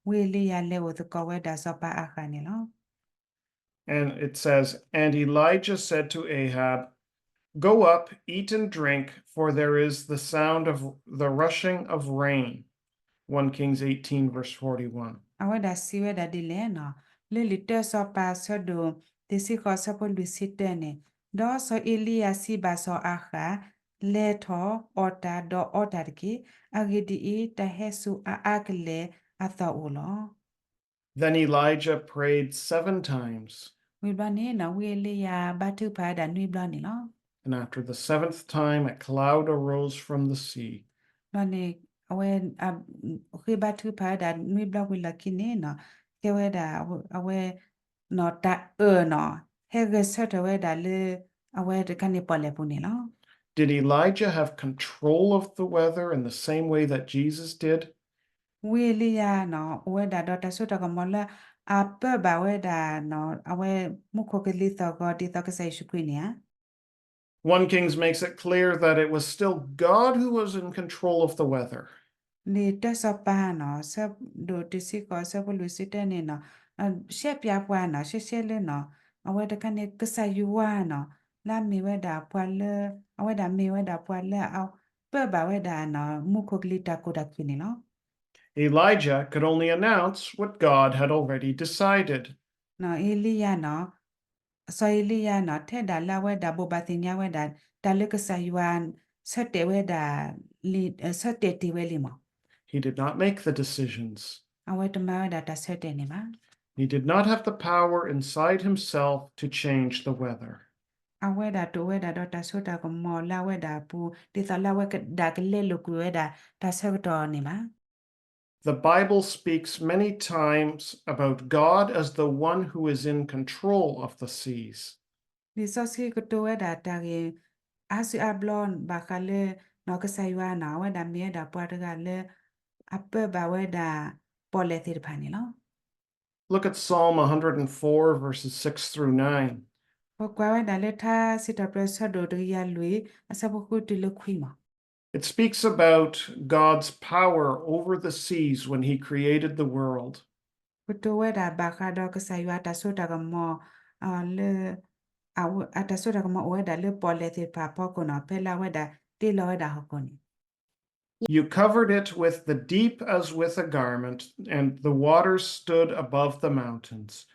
ဝံအ့လံယၤလဲၤအိၣ်သကိးဝဲဒၣ်စီၤပၤအၤဃးန့ၣ်လီၤ. And it says, And Elijah said to Ahab, Go up, eat and drink, for there is the sound of the rushing of rain. One Kings eighteen, verse forty-one. အဝဲဒၣ်စံးဝဲဒၣ်ဒ်လဲၣ်နီၤ, လၢလံာ်တၢစီၤပၤအဆၢဒိၣ်တဆံဃိးအဆၢဖိလွံၢ်ဆံတၢန့ၣ်, ဒီးစီၤအ့လံယၤစံးဘၣ်စီၤအၤဃး, လဲၤထီၣ်အီၣ်တၢ် ဒီးအီတၢ်တက့ၢ်. အဂ့ၢ်ဒ်အံၤ, တၢ်ဟဲစူၤအါအါကလဲာ်အသီၣ်အိၣ်လီၤ. Then Elijah prayed seven times. ဝံၤဘျီန့ၣ်နီၤ ဝံအ့လံယၤဘါထုကဖၣ်ဝဲဒၣ်နွံဘျီန့ၣ်လီၤ. And after the seventh time, a cloud arose from the sea. ဘျီန့ၣ် အဝဲ ဃ့ဘါထုကဖၣ်ဝဲဒၣ်နွံဘျီဝံၤလီၢ်ခံန့ၣ်နီၤ, ကဲဝဲဒၣ်အဝဲ တၢ်အၢၣ်နီၤ ဟဲဂဲၤဆၢထၢၣ်ဝဲဒၣ်လၢ အဝဲတခါန့ၣ်ပီၣ်လဲၣ်ပူၤန့ၣ်လီၤ. Did Elijah have control of the weather in the same way that Jesus did? ဝံအ့လံယၤနီၤ အိၣ်ဝဲဒၣ်ဒီးတၢ်စိတၢ်ကမီၤလၢ အပၢဘၣ်ဝဲဒၣ်နီၤ အဝဲမူခိၣ်ကလံၤသီၣ်ဂီၤဒ်သိးကစၢ်ယ့ၣ်ၡူးခရံာ်န့ၣ်ဧါ. One Kings makes it clear that it was still God who was in control of the weather. လံာ်တၢစီၤပၤနီၤ ဆၢဒိၣ်တဆံဃိးအဆၢဖိလွံၢ်ဆံတၢန့ၣ်နီၤ, ရှဲပၠးပှၤနီၤ ရှဲရှဲလၢနီၤ အဝဲတခါန့ၣ် ကစၢ်ယွၤနီၤ လၢအမ့ၢ်ဝဲဒၣ်ပှၤလၢ အဝဲဒၣ်မ့ၢ်ဝဲဒၣ်ပှၤလၢအ ပၢဘၣ်ဝဲဒၣ်နီၤ မူခိၣ်ကလံၤတၢ်ကိၢ်တၢ်ဂီၤန့ၣ်လီၤ. Elijah could only announce what God had already decided. နီၤ အ့လံယၤနီၤ စီၤအ့လံယၤနီၤ ထဲဒၣ်လၢအဝဲဒၣ်ဘိးဘၣ်သ့ၣ်ညါဝဲဒၣ် တၢ်လၢကစၢ်ယွၤ ဆၢတဲာ်ဝဲဒၣ် ဆၢတဲာ်တ့ၢ်ဝဲလံမး. He did not make the decisions. အဝဲတမၤဝဲဒၣ်တၢ်ဆၢတဲာ်န့ၣ်ဘၣ်. He did not have the power inside himself to change the weather. အဝဲဒၣ်တအိၣ်ဝဲဒၣ်ဒီးတၢ်စိတၢ်ကမီၤလၢအဝဲဒၣ်အပူၤ ဒ်သိးလၢအဝဲဒၣ်ကလဲလိာ်ကွံာ်ဝဲဒၣ်တၢ်ဆၢကတီၢ်န့ၣ်ဘၣ်. The Bible speaks many times about God as the one who is in control of the seas. လံာ်စီဆှံကတိၤဝဲဒၣ်တၢ်ဂ့ၢ် အါစုအါဘျီဘၣ်ဃးလၢ နီၢ်ကစၢ်ယွၤနီၤ အဝဲဒၣ်မ့ၢ်ဝဲဒၣ်ပှၤတဂၤလၢ အပၢဘၣ်ဝဲဒၣ် ပီၣ်လဲၣ်သ့ၣ်တဖၣ်န့ၣ်လီၤ. Look at Psalm one hundred four, verses six through nine. ပကွၢ်ဝဲဒၣ်လၢထါစံးထီၣ်ပတြၢၤဆၢဒိၣ်တကယၤလွံၢ် အဆၢဖိဃုတုၤလၢခွံမး. It speaks about God's power over the seas when he created the world. ကတိၤဝဲဒၣ်ဘၣ်ဃးဒီးကစၢ်ယွၤအတၢ်စိတၢ်ကမီၤ လၢ အတၢ်စိတၢ်ကမီၤအိၣ်ဝဲဒၣ်လၢပီၣ်လဲၣ်သ့ၣ်တဖၣ်အဖီခိၣ်နီၤ ဖဲလၢအဝဲဒၣ်တ့လီၤဝဲဒၣ်ဟီၣ်ခိၣ်န့ၣ် You covered it with the deep as with a garment, and the waters stood above the mountains.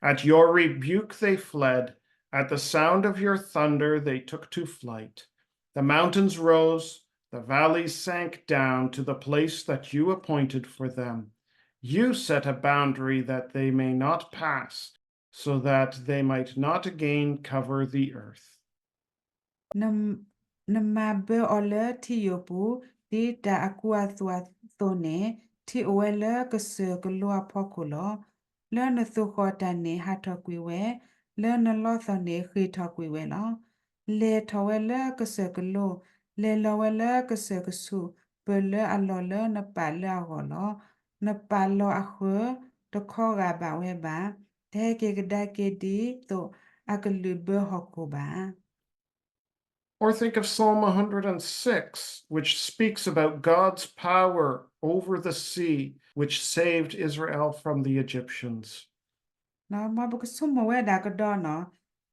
At your rebuke they fled, at the sound of your thunder they took to flight. The mountains rose, the valleys sank down to the place that you appointed for them. You set a boundary that they may not pass, so that they might not again cover the earth. နမၤဘၢအီၤလၢထံယိာ်ပူၤ ဒ်တၢ်အကူအသိးအသိးန့ၣ်, ထံအိၣ်ဝဲလၢကစၢၢ်ကလိအဖီခိၣ်လီၤ. လၢနသိၣ်ဃီၣ်တၢ်န့ၣ် ဟးထီၣ်ကွံာ်ဝဲ, လၢနလီသီၣ်န့ၣ် ဃ့ၢ်ထီၣ်ကွံာ်ဝဲလီၤ. လဲၤထီၣ်ဝဲလၢကစၢၢ်ကလိ, လဲၤလီၤဝဲလၢကစၢၢ်ကဆူး, ပၢၢ်လၢအလီၢ်လၢနပာ်လၢအဂီၢ်လီၤ. နပာ်လီၤအဃၢၤ တခီဂာ်ဘၣ်ဝဲဘၣ်. တဟဲက့ၤကဒါက့ၤဒ်သိးအကလုၢ်ဘၢဟီၣ်ခိၣ်ဘၣ်. Or think of Psalm one hundred and six, which speaks about God's power over the sea, which saved Israel from the Egyptians. မ်ပကဆိကမိၣ်ဝဲဒၣ်ကဒီးနီၤ,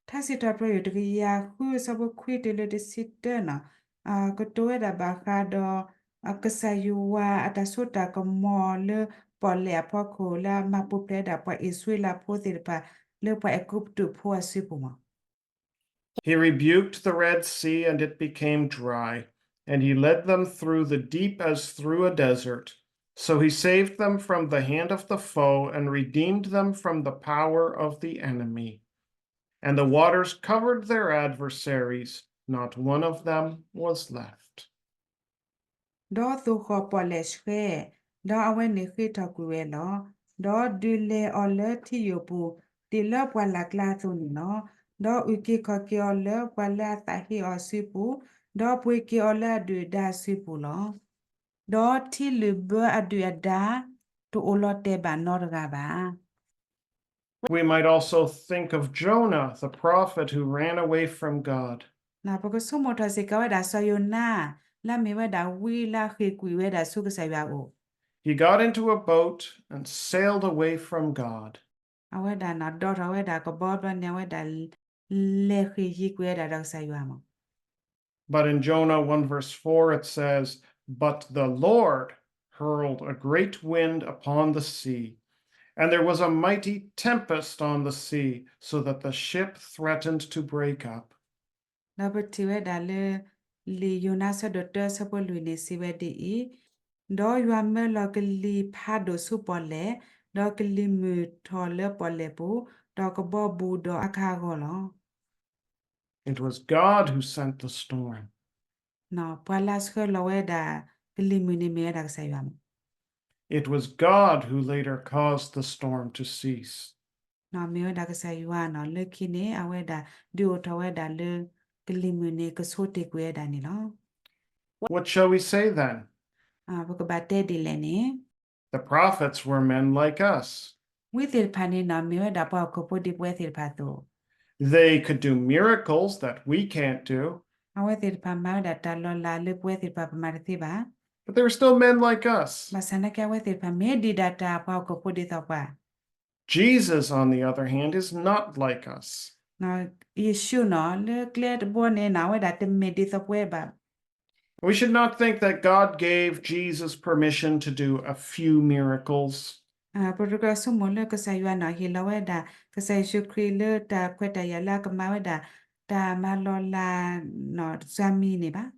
ထါစံးထီၣ်ပတြၢၤယွၤ တကယၤဃု အဆၢဖိခွံတုၤလၢတဆံတၢနီၤ, ကတိၤဝဲဒၣ်ဘၣ်ဃးဒီး ကစၢ်ယွၤအတၢ်စိတၢ်ကမီၤလၢပီၣ်လဲၣ်အဖီခိၣ် လၢအမၤပူၤဖျဲးဝဲဒၣ်ပှၤအံၣ်စရ့လးဖိသ့ၣ်တဖၣ် လၢပှၤအဲၤကူပတူးဖိအစုပူၤမး. He rebuked the Red Sea, and it became dry, and he led them through the deep as through a desert. So he saved them from the hand of the foe and redeemed them from the power of the enemy. And the waters covered their adversaries, not one of them was left. ဒီးသိၣ်ဃီၣ်ပီၣ်လဲၣ်ဆှဲး, ဒီးအဝဲန့ၣ်ဃ့ၢ်ထီၣ်ကွံာ်ဝဲလီၤ. ဒီးဒုးလဲၤအီၤလၢထံယိာ်ပူၤ, ဒ်လၢပှၢ်လၢ်ကျါအသိးန့ၣ်လီၤ. ဒီးအုၣ်က့ၤခီၣ်က့ၤအီၤလၢပှၤလၢအသးဟ့အီၤအစုပူၤ, ဒီးပှ့ၤက့ၤအီၤလၢအဒုၣ်အဒါအစုပူၤလီၤ. ဒီးထံလုာ်ဘၢအဒုၣ်အဒါ တအိၣ်လီၤတဲာ်ဘၣ်နီတဂၤဘၣ်. We might also think of Jonah, the prophet who ran away from God. ပကဆိကမိၣ်ထီၣ်စ့ၢ်ကီးဝဲဒၣ်စီၤယိၤနါ, လၢအမ့ၢ်ဝဲဒၣ်ဝံလၢအဃ့ၢ်ကွံာ်ဝဲဒၣ်ဆူကစၢ်ယွၤအအိၣ်. He got into a boat and sailed away from God. အဝဲဒၣ်န့ၣ် ဒိးထီၣ်ဝဲဒၣ်ကဘီဘျီန့ၣ် အဝဲဒၣ် လဲၤဃ့ၢ်ယံၤကွံာ်ဝဲဒၣ်ဒီးကစၢ်ယွၤမး. But in Jonah one verse four it says, But the Lord hurled a great wind upon the sea, and there was a mighty tempest on the sea, so that the ship threatened to break up. ဒီးပထံၣ်ဝဲဒၣ်လၢ လံာ်ယိၤနါအဆၢဒိၣ်တၢအဆၢဖိလွံၢ်န့ၣ် စံးဝဲဒ်အံၤ, ဒီးယွၤမၢလီၤကလံၤဖးဒိၣ်ဆူပီၣ်လဲၣ်, ဒီးကလံၤမုၢ်ထီၣ်လၢပီၣ်လဲၣ်ပူၤ, ဒီးကဘီဘူးဒီးအခါအဂီၢ်လီၤ. It was God who sent the storm. ပှၤလၢအဆှၢလီၤဝဲဒၣ်ကလံၤမုၢ်န့ၣ်မ့ၢ်ဝဲဒၣ်ကစၢ်ယွၤမး. It was God who later caused the storm to cease. မ့ၢ်ဝဲဒၣ်ကစၢ်ယွၤန့ၣ် လၢခံန့ၣ် အဝဲဒၣ်ဒုးအိၣ်ထီၣ်ဝဲဒၣ်လၢ ကလံၤမုၢ်န့ၣ် ကဆိတ့ၢ်ကွံာ်ဝဲဒၣ်န့ၣ်လီၤ. What shall we say then? ပကဘၣ်တဲဒ်လဲၣ်န့ၣ် The prophets were men like us. ဝံသ့ၣ်တဖၣ်န့ၣ် မ့ၢ်ဝဲဒၣ်ပှၤဟီၣ်ခိၣ်ဖိဒ်ပဝဲသ့ၣ်တဖၣ်အသိး They could do miracles that we can't do. အဝဲသ့ၣ်တဖၣ်မၤဝဲဒၣ်တၢ်လီၤလးလၢပဝဲသ့ၣ်တဖၣ်ပမၤတသ့ဘၣ်. But they were still men like us. ဘၣ်ဆၣ်သနာ်က့ အဝဲသ့ၣ်တဖၣ်မ့ၢ်ဒံးဒၣ်တၢ်ပှၤဟီၣ်ခိၣ်ဖိဒ်သိးပှၤ Jesus, on the other hand, is not like us. ယ့ၣ်ၡူးန့ၣ် လၢကျဲတဘိန့ၣ် အဝဲဒၣ်တမ့ၢ်ဒ်သိးပဝဲဘၣ်. We should not think that God gave Jesus permission to do a few miracles. ပတကြၢးဆိကမိၣ်လၢကစၢ်ယွၤန့ၣ် ဟ့ၣ်လီၤဝဲဒၣ် ကစၢ်ယ့ၣ်ၡူးခရံာ်လၢတၢ်ခွဲးတၢ်ယာ်လၢအကမၤဝဲဒၣ် တၢ်မၤလီၤလး စွၤမံၤန့ၣ်ဘၣ်.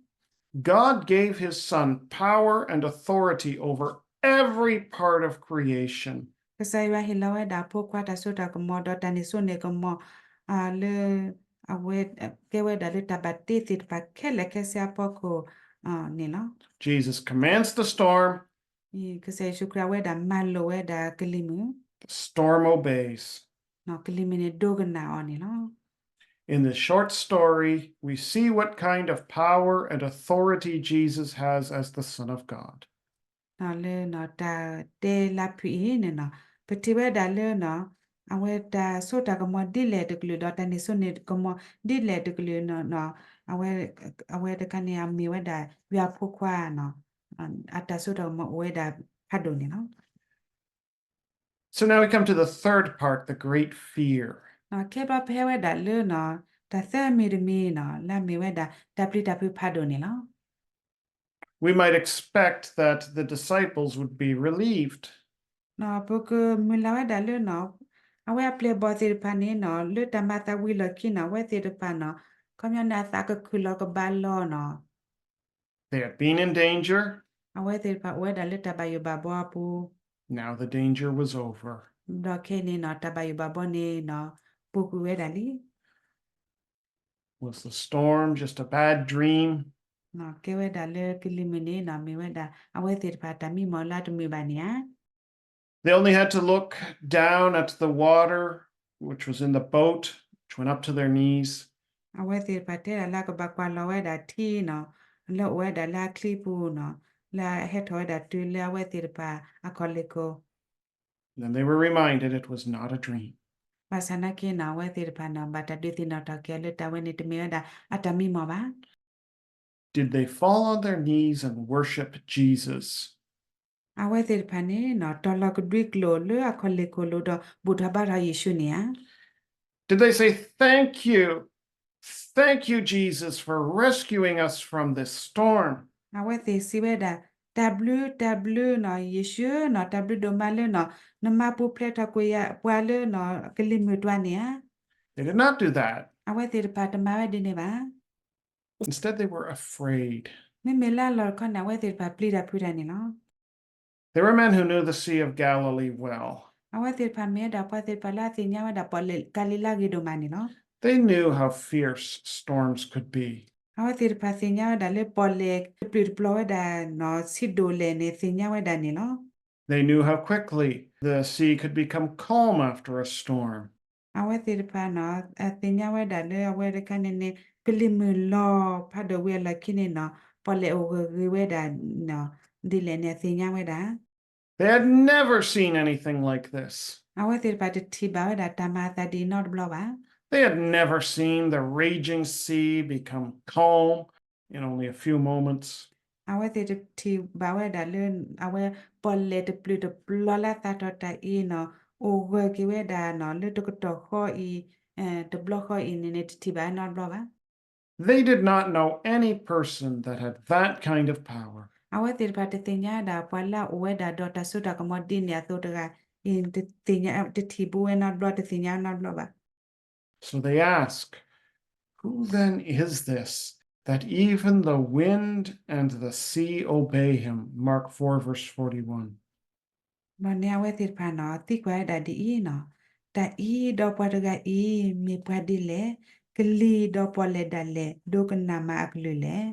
God gave his Son power and authority over every part of creation. ကစၢ်ယွၤဟ့ၣ်လီၤဝဲဒၣ်အဖိခွါတၢ်စိတၢ်ကမီၤ ဒီးတၢ်န့ၢ်စိန့ၢ်ကမီၤ လၢ အဝဲ ကဲဝဲဒၣ်လၢတၢ်ဘၣ်တ့သ့ၣ်တဖၣ်ခဲလၢာ်ခဲဆ့အဖီခိၣ်န့ၣ်လီၤ. Jesus commands the storm. ကစၢ်ယ့ၣ်ၡူးခရံာ်အဝဲဒၣ်မၤလိာ်ဝဲဒၣ်ကလံၤမုၢ် The storm obeys. ကလံၤမုၢ်န့ၣ်ဒိကနၣ်အီၤန့ၣ်လီၤ. In this short story, we see what kind of power and authority Jesus has as the Son of God. လၢတၢ်တဲလၢဖုၣ်အံၤန့ၣ် ပထံၣ်ဝဲဒၣ်လၢ အဝဲတၢ်စိတၢ်ကမီၤဒ်လဲၣ်တကလုာ် ဒီးတၢ်န့ၢ်စိန့ၢ်ကမီၤဒ်လဲၣ်တကလုာ် အဝဲတခါန့ၣ် အမ့ၢ်ဝဲဒၣ်ယွၤဖိခွါ အတၢ်စိတၢ်ကမီၤအိၣ်ဝဲဒၣ်ဖးဒိၣ်န့ၣ်လီၤ. So now we come to the third part, the great fear. ခဲဘျီပဟဲဝဲဒၣ်လၢ တၢ်သၢမံၤတမံၤန့ၣ် လၢအမ့ၢ်ဝဲဒၣ်တၢ်ပျံၤတၢ်ဖုးဖးဒိၣ်န့ၣ်လီၤ. We might expect that the disciples would be relieved. ပကမုၢ်လၢ်ဝဲဒၣ်လၢ အဝဲအပျဲၢ်အဘီၣ်သ့ၣ်တဖၣ်န့ၣ် လၢတၢ်မၤသးဝံၤလီၢ်ခံန့ၣ် အဝဲသ့ၣ်တဖၣ်န့ၣ် ခီပညီန့ၣ်အသးကခုၣ်လီၤကဘၣ်လီၤန့ၣ် They had been in danger. အဝဲသ့ၣ်တဖၣ်အိၣ်ဝဲဒၣ်လၢတၢ်ဘၣ်ယိၣ်ဘၣ်ဘှီအပူၤ Now the danger was over. ဒီးခဲအံၤန့ၣ် တၢ်ဘၣ်ယိၣ်ဘၣ်ဘှီန့ၣ် ပူၤကွံာ်ဝဲဒၣ်လံ. Was the storm just a bad dream? ကဲဝဲဒၣ်လၢကလံၤမုၢ်န့ၣ်နီၤ မ့ၢ်ဝဲဒၣ် အဝဲသ့ၣ်တဖၣ်တၢ်မံမီၢ်လၢအတမုာ်ဘၣ်န့ၣ်ဧါ. They only had to look down at the water, which was in the boat, which went up to their knees. အဝဲသ့ၣ်တဖၣ်တဲဒၣ်လၢအကဘၣ်ကွၢ်လီၤဝဲဒၣ်ထံနီၤ, လၢအိၣ်ဝဲဒၣ်လၢအချံပူၤနီၤ, လၢအဟဲထီၣ်ဝဲဒၣ်တုၤလၢအဝဲသ့ၣ်တဖၣ်အခီၣ်လ့ၢ်ခိၣ် Then they were reminded it was not a dream. ဘၣ်ဆၣ်နာ်က့နီၤ အဝဲသ့ၣ်တဖၣ်နီၤ ဘၣ်တၢ်ဒုးသ့ၣ်နီၣ်ထီၣ်က့ၤအီၤလၢတၢ်ဝဲန့ၣ်တမ့ၢ်ဝဲဒၣ်အတၢ်မံမီၢ်ဘၣ်. Did they fall on their knees and worship Jesus? အဝဲသ့ၣ်တဖၣ်န့ၣ်နီၤ တီၤလီၤကဒွံကျိာ်လၢအခီၣ်လ့ၢ်ခိၣ်လိၤဒီးဘူၣ်ထီၣ်ဘါထီၣ်ယ့ၣ်ၡူးန့ၣ်ဧါ. Did they say, Thank you, thank you, Jesus, for rescuing us from this storm? အဝဲသ့ၣ်စံးဝဲဒၣ် တၢ်ဘျုး တၢ်ဘျုးနီၤ ယ့ၣ်ၡူးနီၤ တၢ်ဘျုးဒိၣ်မးလၢနီၤ နမၤပူၤဖျဲးထီၣ်ကွံာ်ယၤပှၤလၢနီၤ ကလံၤမုၢ်တွၤန့ၣ်ဧါ. They did not do that. အဝဲသ့ၣ်တဖၣ်တမၤဝဲဒ်န့ၣ်ဘၣ်. Instead, they were afraid. မ့မ့ၢ်လၢအလီၢ်တခီန့ၣ် အဝဲသ့ၣ်တဖၣ်ပျံၤတၢ်ဖုးတၢ်န့ၣ်လီၤ. They were men who knew the Sea of Galilee well. အဝဲသ့ၣ်တဖၣ်မ့ၢ်ဝဲဒၣ်ပှၤသ့ၣ်တဖၣ်လၢအသ့ၣ်ညါဝဲဒၣ် ပီၣ်လဲၣ်ကၤလံၤလါဂ့ၤဒိၣ်မးန့ၣ်လီၤ. They knew how fierce storms could be. အဝဲသ့ၣ်တဖၣ်သ့ၣ်ညါဝဲဒၣ်လၢပီၣ်လဲၣ်တပျုာ်တပျီၤဝဲဒၣ်နီၤ ဆံးဒိၣ်လဲၣ်န့ၣ် သ့ၣ်ညါဝဲဒၣ်န့ၣ်လီၤ. They knew how quickly the sea could become calm after a storm. အဝဲသ့ၣ်တဖၣ်နီၤ အသ့ၣ်ညါဝဲဒၣ်လၢအဝဲတခါန့ၣ်န့ၣ် ကလံၤမုၢ်လီၤဖးဒိၣ်ဝံၤအလီၢ်ခံန့ၣ်နီၤ ပီၣ်လဲၣ်အိၣ်ဂၢၢ်ဂ့ၤဝဲဒၣ်နီၤ ဒ်လဲၣ်န့ၣ် အသ့ၣ်ညါဝဲဒၣ်. They had never seen anything like this. အဝဲသ့ၣ်တဖၣ်တထံၣ်ဘၣ်ဝဲဒၣ်တၢ်မၤအသးဒ်အံၤနီတဘျီဘၣ်. They had never seen the raging sea become calm in only a few moments. အဝဲသ့ၣ်တထံၣ်ဘၣ်ဝဲဒၣ်လၢ အဝဲပီၣ်လဲၣ်တပျုာ်တပျီၤလၢအသးထီၣ်တၢ်အံၤနီၤ အိၣ်ဂၢၢ်က့ၤဝဲဒၣ်နီၤ လၢတကတီၢ်ဃီအံၤ တဘျီဃီအံၤန့ၣ်န့ၣ် တထံၣ်ဘၣ်နီတဘျီဘၣ်. They did not know any person that had that kind of power. အဝဲသ့ၣ်တဖၣ်တသ့ၣ်ညါဝဲဒၣ် ပှၤလၢအအိၣ်ဝဲဒၣ်ဒီးတၢ်စိတၢ်ကမီၤဒ်န့ၣ်အသိးတဂၤအံၤ တသ့ၣ်ညါ တထံၣ်ဘူးဝဲနီတဘျီ တသ့ၣ်ညါနီတဘျီဘၣ်. So they ask, Who then is this, that even the wind and the sea obey him? Mark four, verse forty-one. ဘၣ်န့ၣ်အဝဲသ့ၣ်တဖၣ်နီၤ သံကွၢ်ဝဲဒၣ်ဒ်အံၤနီၤ, တၢ်အံၤဒီးပှၤတဂၤအံၤ မ့ၢ်ပှၤဒ်လဲၣ်, ကလံၤဒီးပီၣ်လဲၣ်ဒၣ်လဲာ် ဒိကနၣ်မၤအကလုၢ်လဲၣ်.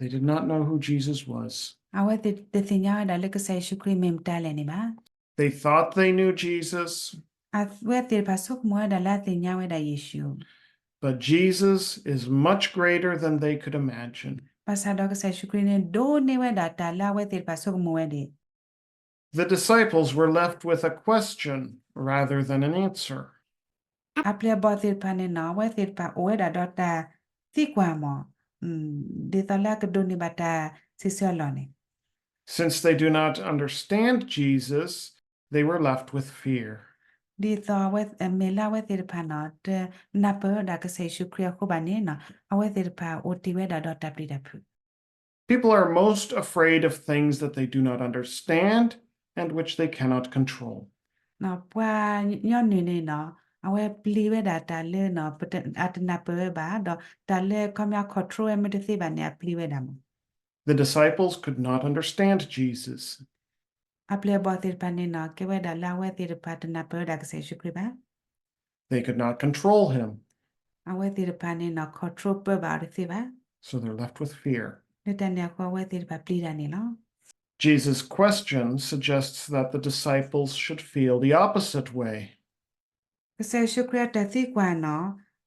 They did not know who Jesus was. အဝဲသ့ၣ်တသ့ၣ်ညါဝဲဒၣ်လၢကစၢ်ယ့ၣ်ၡူးခရံာ်မ့ၢ်မတၤလဲၣ်န့ၣ်ဘၣ်. They thought they knew Jesus. အဝဲသ့ၣ်တဖၣ်ဆိကမိၣ်ဝဲဒၣ်လၢအသ့ၣ်ညါဝဲဒၣ်ယ့ၣ်ၡူး But Jesus is much greater than they could imagine. ဘၣ်ဆၣ်ဒီးကစၢ်ယ့ၣ်ၡူးခရံာ်န့ၣ် ဒိၣ်န့ၢ်ဝဲဒၣ်တၢ်လၢအဝဲသ့ၣ်တဖၣ်ဆိကမိၣ်ဝဲဒၣ်. The disciples were left with a question rather than an answer. အပျဲၢ်အဘီၣ်သ့ၣ်တဖၣ်န့ၣ်နီၤ အဝဲသ့ၣ်တဖၣ်အိၣ်ဝဲဒၣ်ဒီးတၢ်သံကွၢ်မး, ဒ်သိးလၢအကဒိးန့ၢ်ဘၣ်တၢ်စံးဆၢအလီၢ်န့ၣ် Since they do not understand Jesus, they were left with fear. ဒ်သိးအဝဲမ့ၢ်လၢအဝဲသ့ၣ်တဖၣ်နီၤ တနၢ်ပၢၢ်ဝဲဒၣ်ကစၢ်ယ့ၣ်ၡူးခရံာ်အဃိဘၣ်န့ၣ်နီၤ အဝဲသ့ၣ်တဖၣ်အိၣ်တ့ၢ်ဝဲဒၣ်ဒီးတၢ်ပျံၤတၢ်ဖုး People are most afraid of things that they do not understand and which they cannot control. ပှၤညီနုၢ်န့ၣ်နီၤ အဝဲပျံၤဝဲဒၣ်တၢ်လၢ အတနၢ်ပၢၢ်ဝဲဘၣ် ဒီးတၢ်လၢခီပညီ control ဝဲမ့ၢ်တသ့ဘၣ်န့ၣ် အပျံၤဝဲဒၣ်မး The disciples could not understand Jesus. အပျဲၢ်အဘီၣ်သ့ၣ်တဖၣ်န့ၣ်နီၤ ကဲဝဲဒၣ်လၢအဝဲသ့ၣ်တဖၣ်တနၢ်ပၢၢ်ဝဲဒၣ်ကစၢ်ယ့ၣ်ၡူးခရံာ်ဘၣ် They could not control him. အဝဲသ့ၣ်တဖၣ်န့ၣ်နီၤ control ပၢဘၣ်အီၤတသ့ဘၣ် So they're left with fear. လၢတၢ်န့ၣ်အဃိ အဝဲသ့ၣ်တဖၣ်ပျံၤတၢ်န့ၣ်လီၤ. Jesus' question suggests that the disciples should feel the opposite way. ကစၢ်ယ့ၣ်ၡူးခရံာ်အတၢ်သံကွၢ်နီၤ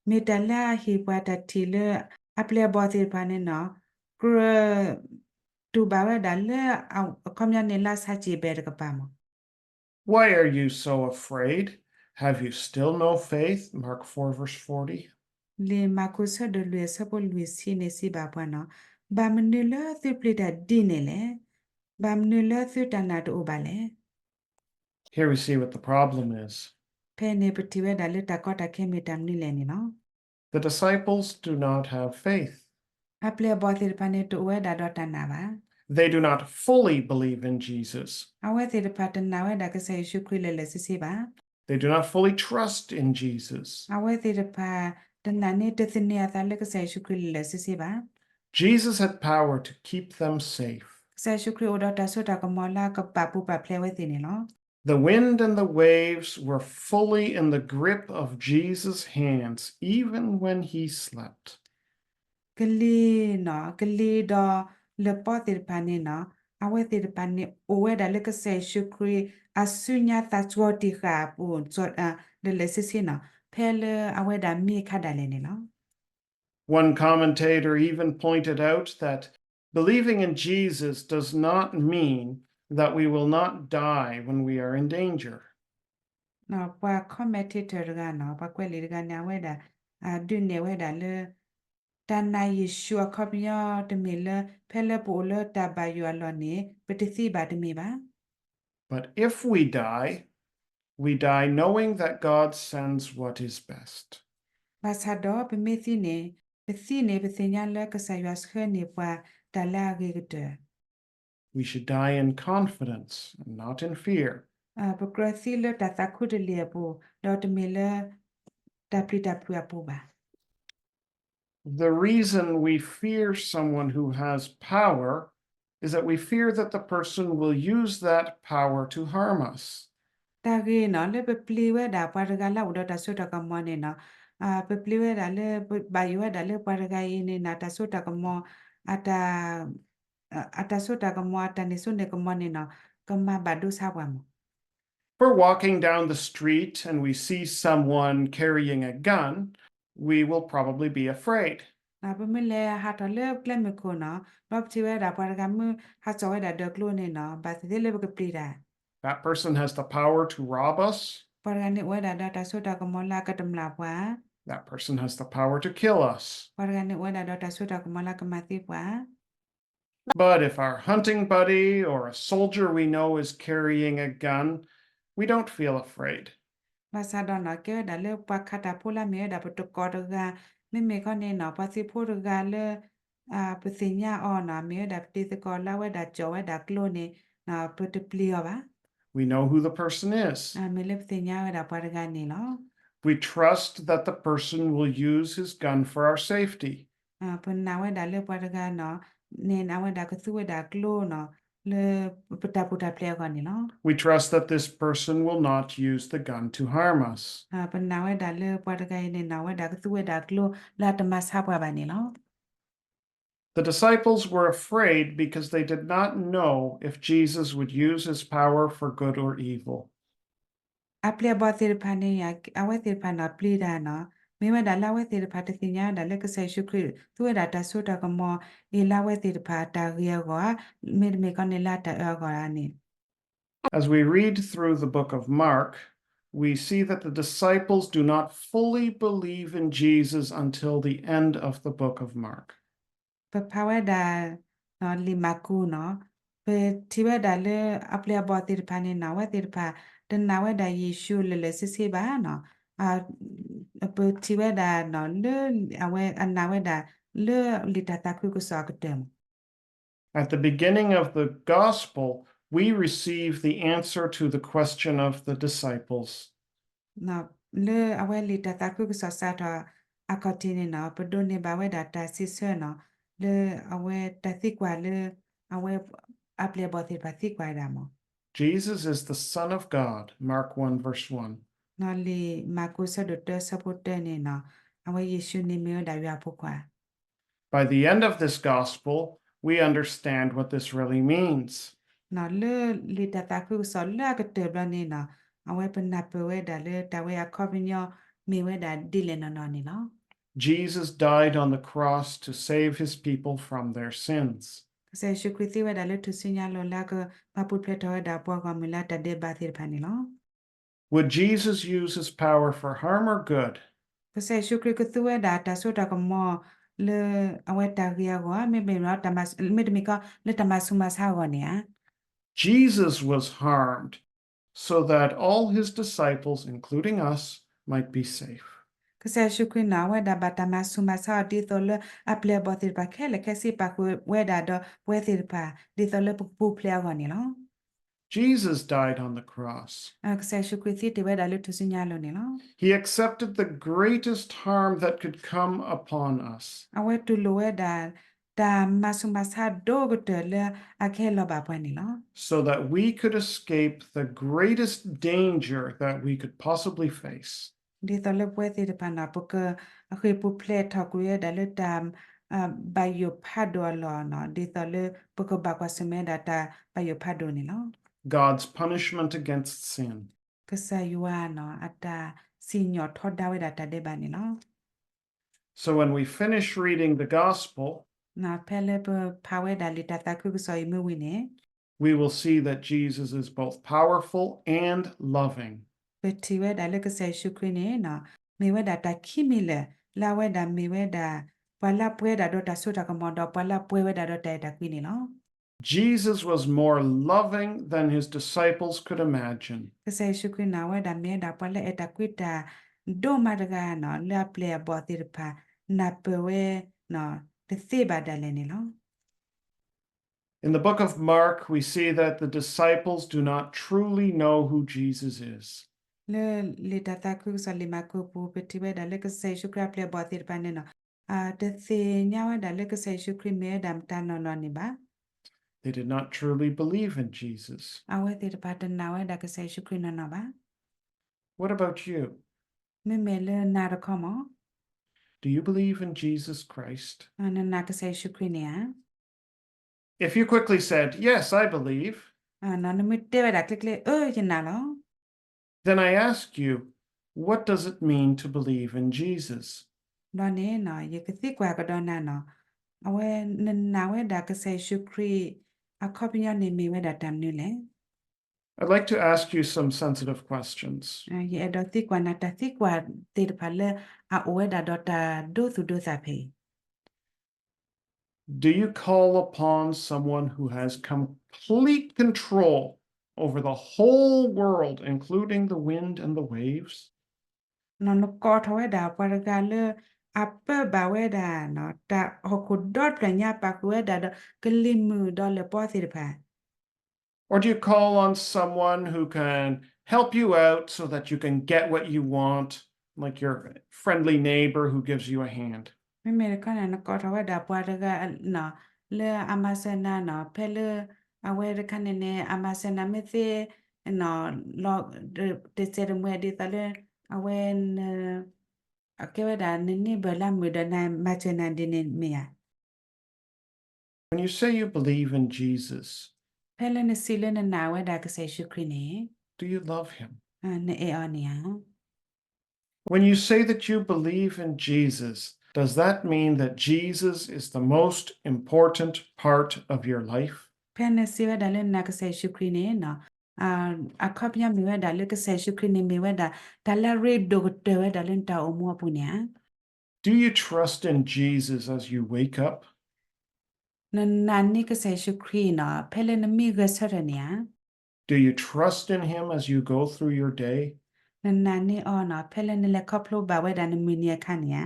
မ့ၢ်တၢ်လၢအဟ့ၣ်ပှၤတၢ်ထံၣ်လၢ အပျဲၢ်အဘီၣ်သ့ၣ်တဖၣ်န့ၣ်နီၤ ကြၢးတူၢ်ဘၣ်ဝဲဒၣ်လၢ အခီပညီန့ၣ်လၢအဆါစံာ်ဘဲၣ်တကပၤမး Why are you so afraid? Have you still no faith? Mark four, verse forty. လံာ်မၢ်ကူးဆၢဒိၣ်လွံၢ်အဆၢဖိလွံၢ်ဆံန့ၣ်စံးဘၣ်ပှၤနီၤ ဘၣ်မနုၤလၢသုပျံၤတၢ်ဒ်န့ၣ်လဲၣ်. ဘၣ်မနုၤလၢသုတၢ်နာ်တအိၣ်ဘၣ်လဲၣ်. Here we see what the problem is. ဖဲန့ၣ်ပထံၣ်ဝဲဒၣ်လၢတၢ်ကီတၢ်ခဲမ့ၢ်တၢ်မနုၤလဲၣ်န့ၣ်လီၤ. The disciples do not have faith. အပျဲၢ်အဘီၣ်သ့ၣ်တဖၣ်န့ၣ် တအိၣ်ဝဲဒၣ်ဒီးတၢ်နာ်ဘၣ်. They do not fully believe in Jesus. အဝဲသ့ၣ်တဖၣ်တနာ်ဝဲဒၣ်ကစၢ်ယ့ၣ်ၡူးခရံာ်လၢာ်လၢာ်ဆ့ဆ့ဘၣ်. They do not fully trust in Jesus. အဝဲသ့ၣ်တဖၣ်တနာ်န့ၢ်တသန့ၤအသးလၢကစၢ်ယ့ၣ်ၡူးခရံာ်လၢာ်လၢာ်ဆ့ဆ့ဘၣ်. Jesus had power to keep them safe. ကစၢ်ယ့ၣ်ၡူးခရံာ်အိၣ်ဒီးတၢ်စိတၢ်ကမီၤလၢအကပာ်ပူၤပာ်ဖျဲးအဝဲသ့ၣ်န့ၣ်လီၤ. The wind and the waves were fully in the grip of Jesus' hands, even when he slept. ကလံၤနီၤ, ကလံၤဒီးလပီသ့ၣ်တဖၣ်န့ၣ်နီၤ, အဝဲသ့ၣ်တဖၣ်န့ၣ် အိၣ်ဝဲဒၣ်လၢကစၢ်ယ့ၣ်ၡူးခရံာ်အစုညါသးစှီၤတံၢ်ဃာ်အပူၤ, ဒီးလဲၤလဲၤဆ့ဆ့နီၤ, ဖဲလၢအဝဲဒၣ်မံအခါဒၣ်လဲာ်န့ၣ်လီၤ. One commentator even pointed out that believing in Jesus does not mean that we will not die when we are in danger. ပှၤ commentator တဂၤနီၤ, ပှၤကွဲးလံာ်တဂၤန့ၣ် အဝဲဒၣ် ဒုးနဲၣ်ဝဲဒၣ်လၢ တၢ်နာ်ယ့ၣ်ၡူးအခီပညီတမ့ၢ်လၢ ဖဲလၢပအိၣ်လၢတၢ်ဘၣ်ယိၣ်အလီၢ်န့ၣ် ပတသံဘၣ်တမ့ၢ်ဘၣ်. But if we die, we die knowing that God sends what is best. ဘၣ်ဆၣ်ဒီးပမ့ၢ်သံန့ၣ်, ပသံန့ၣ် ပသ့ၣ်ညါလၢကစၢ်ယွၤဆှၢန့ၢ်ပှၤတၢ်လၢအဂ့ၤကတၢၢ် We should die in confidence and not in fear. ပကြၢးသံလၢတၢ်သးခူတလ့ၢ်အပူၤ, ဒီးတမ့ၢ်လၢတၢ်ပျံၤတၢ်ဖုးအပူၤဘၣ်. The reason we fear someone who has power is that we fear that the person will use that power to harm us. တၢ်ဂ့ၢ်နီၤ လၢပပျံၤဝဲဒၣ်ပှၤတဂၤလၢအအိၣ်ဒီးတၢ်စိတၢ်ကမီၤန့ၣ်နီၤ, ပပျံၤဝဲဒၣ်လၢ ပဘၣ်ယိၣ်ဝဲဒၣ်လၢပှၤတဂၤအံၤန့ၣ်နီၤ တၢ်စိတၢ်ကမီၤ အတၢ် အတၢ်စိတၢ်ကမီၤ အတၢ်န့ၢ်စိန့ၢ်ကမီၤန့ၣ်နီၤ ကမၤဘၣ်ဒိဆါပှၤမး. If we're walking down the street and we see someone carrying a gun, we will probably be afraid. ပမ့ၢ်လဲၤဟးထီၣ်လၢကျဲမုၢ်ခိၣ်နီၤ ဒီးပထံၣ်ဝဲဒၣ်ပှၤတဂၤမ့ၢ်ဟးစိာ်ဝဲဒၣ်ဒီးကျိန့ၣ်နီၤ ဘၣ်သ့ၣ်သ့ၣ်လၢပကပျံၤတၢ်. That person has the power to rob us. ပှၤတဂၤန့ၣ်အိၣ်ဝဲဒၣ်ဒီးတၢ်စိတၢ်ကမီၤလၢအကတမျၢ်ပှၤ. That person has the power to kill us. ပှၤတဂၤန့ၣ်အိၣ်ဝဲဒၣ်ဒီးတၢ်စိတၢ်ကမီၤလၢအကမၤသံပှၤ. But if our hunting buddy or a soldier we know is carrying a gun, we don't feel afraid. ဘၣ်ဆၣ်ဒီးနီၤ ကဲဝဲဒၣ်လၢပှၤခးတၢ်ဖိလၢမ့ၢ်ဝဲဒၣ်ပတကိးတဂၤ, မ့မ့ၢ်ခီန့ၣ်နီၤ ပှၤသုးဖိတဂၤလၢ ပသ့ၣ်ညါအီၤနီၤ မ့ၢ်ဝဲဒၣ်ပတံၤသကိးလၢအဝဲဒၣ်စိာ်ဝဲဒၣ်ကျိန့ၣ် ပတပျံၤအီၤဘၣ်. We know who the person is. မ့ၢ်လၢပသ့ၣ်ညါဝဲဒၣ်ပှၤတဂၤန့ၣ်လီၤ. We trust that the person will use his gun for our safety. ပနာ်ဝဲဒၣ်လၢပှၤတဂၤနီၤ န့ၣ်အဝဲဒၣ်ကသူဝဲဒၣ်ကျိနီၤ လၢပတၢ်ပူၤတၢ်ဖျဲးအဂီၢ်န့ၣ်လီၤ. We trust that this person will not use the gun to harm us. ပနာ်ဝဲဒၣ်လၢပှၤတဂၤအံၤန့ၣ်နီၤ အဝဲဒၣ်ကသူဝဲဒၣ်ကျိလၢအတမၤဆါပှၤဘၣ်န့ၣ်လီၤ. The disciples were afraid because they did not know if Jesus would use his power for good or evil. အပျဲၢ်အဘီၣ်သ့ၣ်တဖၣ်န့ၣ် အဝဲသ့ၣ်တဖၣ်န့ၣ်ပျံၤတၢ်နီၤ မ့ၢ်ဝဲဒၣ်လၢအဝဲသ့ၣ်တဖၣ်တသ့ၣ်ညါဝဲဒၣ်လၢကစၢ်ယ့ၣ်ၡူးခရံာ် သူဝဲဒၣ်တၢ်စိတၢ်ကမီၤအံၤလၢအဝဲသ့ၣ်တဖၣ်တၢ်ဂ့ၤအဂီၢ်ဧါ, မ့တမ့ၢ်ခီန့ၣ်လၢအတၢ်အၢအဂီၢ်ဧါန့ၣ် As we read through the book of Mark, we see that the disciples do not fully believe in Jesus until the end of the book of Mark. ပဖးဝဲဒၣ် လံာ်မၢ်ကူးနီၤ, ပထံၣ်ဝဲဒၣ်လၢအပျဲၢ်အဘီၣ်သ့ၣ်တဖၣ်န့ၣ်နီၤ အဝဲသ့ၣ်တဖၣ် တနာ်ဝဲဒၣ်ယ့ၣ်ၡူးလၢာ်လၢာ်ဆ့ဆ့ဘၣ်နီၤ, ပထံၣ်ဝဲဒၣ် လၢအဝဲအနာ်ဝဲဒၣ်လၢလံာ်တၢ်သးခုကစီၣ်အကတၢၢ်မး At the beginning of the gospel, we receive the answer to the question of the disciples. လၢအဝဲလံာ်တၢ်သးခုကစီၣ်စးထီၣ်အခီၣ်ထံးန့ၣ်နီၤ ပဒိးန့ၢ်ဘၣ်ဝဲဒၣ်တၢ်စံးဆၢနီၤ လၢအဝဲတၢ်သံကွၢ်လၢ အဝဲအပျဲၢ်အဘီၣ်သ့ၣ်တဖၣ်သံကွၢ်ဝဲဒၣ်မး Jesus is the Son of God, Mark one verse one. လံာ်မၢ်ကူးဆၢဒိၣ်တၢဆၢဖိတၢန့ၣ်နီၤ အဝဲယ့ၣ်ၡူးန့ၣ်မ့ၢ်ဝဲဒၣ်ယွၤအဖိခွါ By the end of this gospel, we understand what this really means. လၢလံာ်တၢ်သးခုကစီၣ်လၢအကတၢၢ်ဘျီန့ၣ်နီၤ အဝဲပနၢ်ပၢၢ်ဝဲဒၣ်လၢတၢ်ဝဲအခီပညီမ့ၢ်ဝဲဒၣ်ဒ်လဲၣ်နီၢ်နီၢ်န့ၣ်လီၤ Jesus died on the cross to save his people from their sins. ကစၢ်ယ့ၣ်ၡူးခရံာ်သံဝဲဒၣ်လၢထူၣ်စုညါလိၤလၢအကပာ်ပူၤဖျဲးထီၣ်ဝဲဒၣ်ပှၤဂီၢ်မုၢ်လၢအတၢ်ဒဲးဘးသ့ၣ်တဖၣ်န့ၣ်လီၤ Would Jesus use his power for harm or good? ကစၢ်ယ့ၣ်ၡူးခရံာ်ကသူဝဲဒၣ်တၢ်စိတၢ်ကမီၤလၢအဝဲတၢ်ဂ့ၤအဂီၢ်ဧါ မ့တမ့ၢ် မ့တမ့ၢ်ကီ လၢတၢ်မၤဆူးမၤဆါအဂီၢ်န့ၣ်ဧါ Jesus was harmed so that all his disciples, including us, might be safe. ကစၢ်ယ့�်ၡူးခရံာ်န့ၣ် အဝဲဒၣ်ဘၣ်တၢ်မၤဆူးမၤဆါအီၤဒ်သိးလၢအပျဲၢ်အဘီၣ်သ့ၣ်တဖၣ်ခဲလၢာ်ခဲဆ့ပာ်ဃုာ်ဝဲဒၣ်ဒီးပဝဲသ့ၣ်တဖၣ် ဒ်သိးလၢပကပူၤဖျဲးအဂီၢ်န့ၣ်လီၤ. Jesus died on the cross. ကစၢ်ယ့ၣ်ၡူးခရံာ်သံတ့ၢ်ဝဲဒၣ်လၢထူၣ်စုညါအလိၤန့ၣ်လီၤ. He accepted the greatest harm that could come upon us. အဝဲတူၢ်လိာ်ဝဲဒၣ် တၢ်မၤဆူးမၤဆါဒိၣ်ကတၢၢ်လၢအကဟဲလီၤဘၣ်ပှၤန့ၣ်လီၤ. So that we could escape the greatest danger that we could possibly face. ဒ်သိးလၢပဝဲသ့ၣ်တဖၣ်န့ၣ် ပကဃ့ၢ်ပူၤဖျဲးထီၣ်ကွံာ်ဝဲဒၣ်လၢတၢ် ဘၣ်ယိၣ်ဖးဒိၣ်အလီၢ်နီၤ ဒ်သိးလၢပကဘၣ်ကွၢ်ဆၢၣ်မဲာ်ဝဲဒၣ်တၢ်ဘၣ်ယိၣ်ဖးဒိၣ်န့ၣ်လီၤ. God's punishment against sin. ကစၢ်ယွၤနီၤ အတၢ်စံၣ်ညီၣ်ထီဒါဝဲဒၣ်တၢ်ဒဲးဘးန့ၣ်လီၤ. So when we finish reading the gospel, နီၤ ဖဲလၢပဖးဝဲဒၣ်လံာ်တၢ်သးခုကစီၣ်အံၤမ့ၢ်ဝံၤန့ၣ် we will see that Jesus is both powerful and loving. ပထံၣ်ဝဲဒၣ်လၢကစၢ်ယ့ၣ်ၡူးခရံာ်န့ၣ်နီၤ မ့ၢ်ဝဲဒၣ်တၢ်ခံမံၤလၢာ် လၢအဝဲဒၣ်မ့ၢ်ဝဲဒၣ် ပှၤလၢအပှဲၤဝဲဒၣ်ဒီးတၢ်စိတၢ်ကမီၤ ဒီးပှၤလၢအပှဲၤဝဲဒၣ်ဒီးတၢ်အဲၣ်တၢ်ကွံန့ၣ်လီၤ. Jesus was more loving than his disciples could imagine. ကစၢ်ယ့ၣ်ၡူးခရံာ်န့ၣ် အဝဲဒၣ်မ့ၢ်ဝဲဒၣ်ပှၤလၢအအဲၣ်တၢ်ကွံတၢ်ဒိၣ်မးတဂၤနီၤ လၢအပျဲၢ်အဘီၣ်သ့ၣ်တဖၣ် နၢ်ပၢၢ်ဝဲ တသ့ဘၣ်ဒၣ်လဲာ်န့ၣ်လီၤ. In the book of Mark, we see that the disciples do not truly know who Jesus is. လၢလံာ်တၢ်သးခုကစီၣ်လံာ်မၢ်ကူးပူၤ ပထံၣ်ဝဲဒၣ်လၢကစၢ်ယ့ၣ်ၡူးခရံာ်အပျဲၢ်အဘီၣ်သ့ၣ်တဖၣ်န့ၣ်နီၤ တသ့ၣ်ညါဝဲဒၣ်လၢကစၢ်ယ့ၣ်ၡူးခရံာ်မ့ၢ်ဝဲဒၣ်မတၤနီၢ်နီၢ်န့ၣ်ဘၣ်. They did not truly believe in Jesus. အဝဲသ့ၣ်တဖၣ်တနာ်ဝဲဒၣ်ကစၢ်ယ့ၣ်ၡူးခရံာ်နီၢ်နီၢ်ဘၣ်. What about you? မ့မ့ၢ်လၢနၤတခီမး Do you believe in Jesus Christ? နနာ်ကစၢ်ယ့ၣ်ၡူးခရံာ်န့ၣ်ဧါ. If you quickly said, Yes, I believe, နမ့ၢ်တဲဝဲဒၣ်ကျ့ကျ့ အၢ ယနာ်လီၤ then I ask you, What does it mean to believe in Jesus? ဘျီန့ၣ် ယကသံကွၢ်ကဒီးနၤနီၤ အဝဲနနာ်ဝဲဒၣ်ကစၢ်ယ့ၣ်ၡူးခရံာ် အခီပညီန့ၣ်မ့ၢ်ဝဲဒၣ်တၢ်မနုၤလဲၣ်. I'd like to ask you some sensitive questions. ယအဲၣ်ဒိးသံကွၢ်နၤတၢ်သံကွၢ်သ့ၣ်တဖၣ်လၢအအိၣ်ဝဲဒၣ်ဒီးတၢ်ဒိသူၣ်ဒိသးဖဲအံၤ Do you call upon someone who has complete control over the whole world, including the wind and the waves? နကိးထီၣ်ဝဲဒၣ်ပှၤတဂၤလၢ အပၢဘၣ်ဝဲဒၣ် တၢ်ဟီၣ်ခိၣ်ဒီတဖျၢၣ်ညါ ပာ်ဃုာ်ဝဲဒၣ်ဒီးကလံၤမုၢ်ဒီးလပီသ့ၣ်တဖၣ် Or do you call on someone who can help you out so that you can get what you want, like your friendly neighbor who gives you a hand? မ့မ့ၢ်တခီန့ၣ် နကိးထီၣ်ဝဲဒၣ်ပှၤတဂၤ လၢအမၤစၢၤနၤနီၤ ဖဲလၢ အဝဲတခါန့ၣ်န့ၣ် အမၤစၢၤနၤမ့ၢ်သ့ လီၤ တစဲးတမှဲးဒ်သိးလၢ အဝဲ အကဲဝဲဒၣ်နန့ၢ်ဘၢၣ်လၢမုာ်ဒီးနမၤစၢၤနၤဒ်န့ၣ်မ့ၢ်ဧါ. When you say you believe in Jesus, ဖဲလၢနစံးလၢနနာ်ဝဲဒၣ်ကစၢ်ယ့ၣ်ၡူးခရံာ်န့ၣ် do you love him? နအဲၣ်အီၤန့ၣ်ဧါ. When you say that you believe in Jesus, does that mean that Jesus is the most important part of your life? ဖဲနစံးဝဲဒၣ်လၢနနာ်ကစၢ်ယ့ၣ်ၡူးခရံာ်န့ၣ် အခီပညီမ့ၢ်ဝဲဒၣ်လၢကစၢ်ယ့ၣ်ၡူးခရံာ်န့ၣ်မ့ၢ်ဝဲဒၣ် တၢ်လၢအရ့ဒိၣ်ကတၢၢ်ဝဲဒၣ်လၢနတၢ်အိၣ်မူအပူၤန့ၣ်ဧါ. Do you trust in Jesus as you wake up? နနာ်န့ၢ်ကစၢ်ယ့ၣ်ၡူးခရံာ်နီၤ ဖဲလၢနမံဂဲၤဆၢထၢၣ်န့ၣ်ဧါ. Do you trust in him as you go through your day? နနာ်န့ၢ်အီၤနီၤ ဖဲလၢနလဲၤခီဖျိဘၣ်ဝဲဒၣ်နမုၢ်နံၤအခါန့ၣ်ဧါ.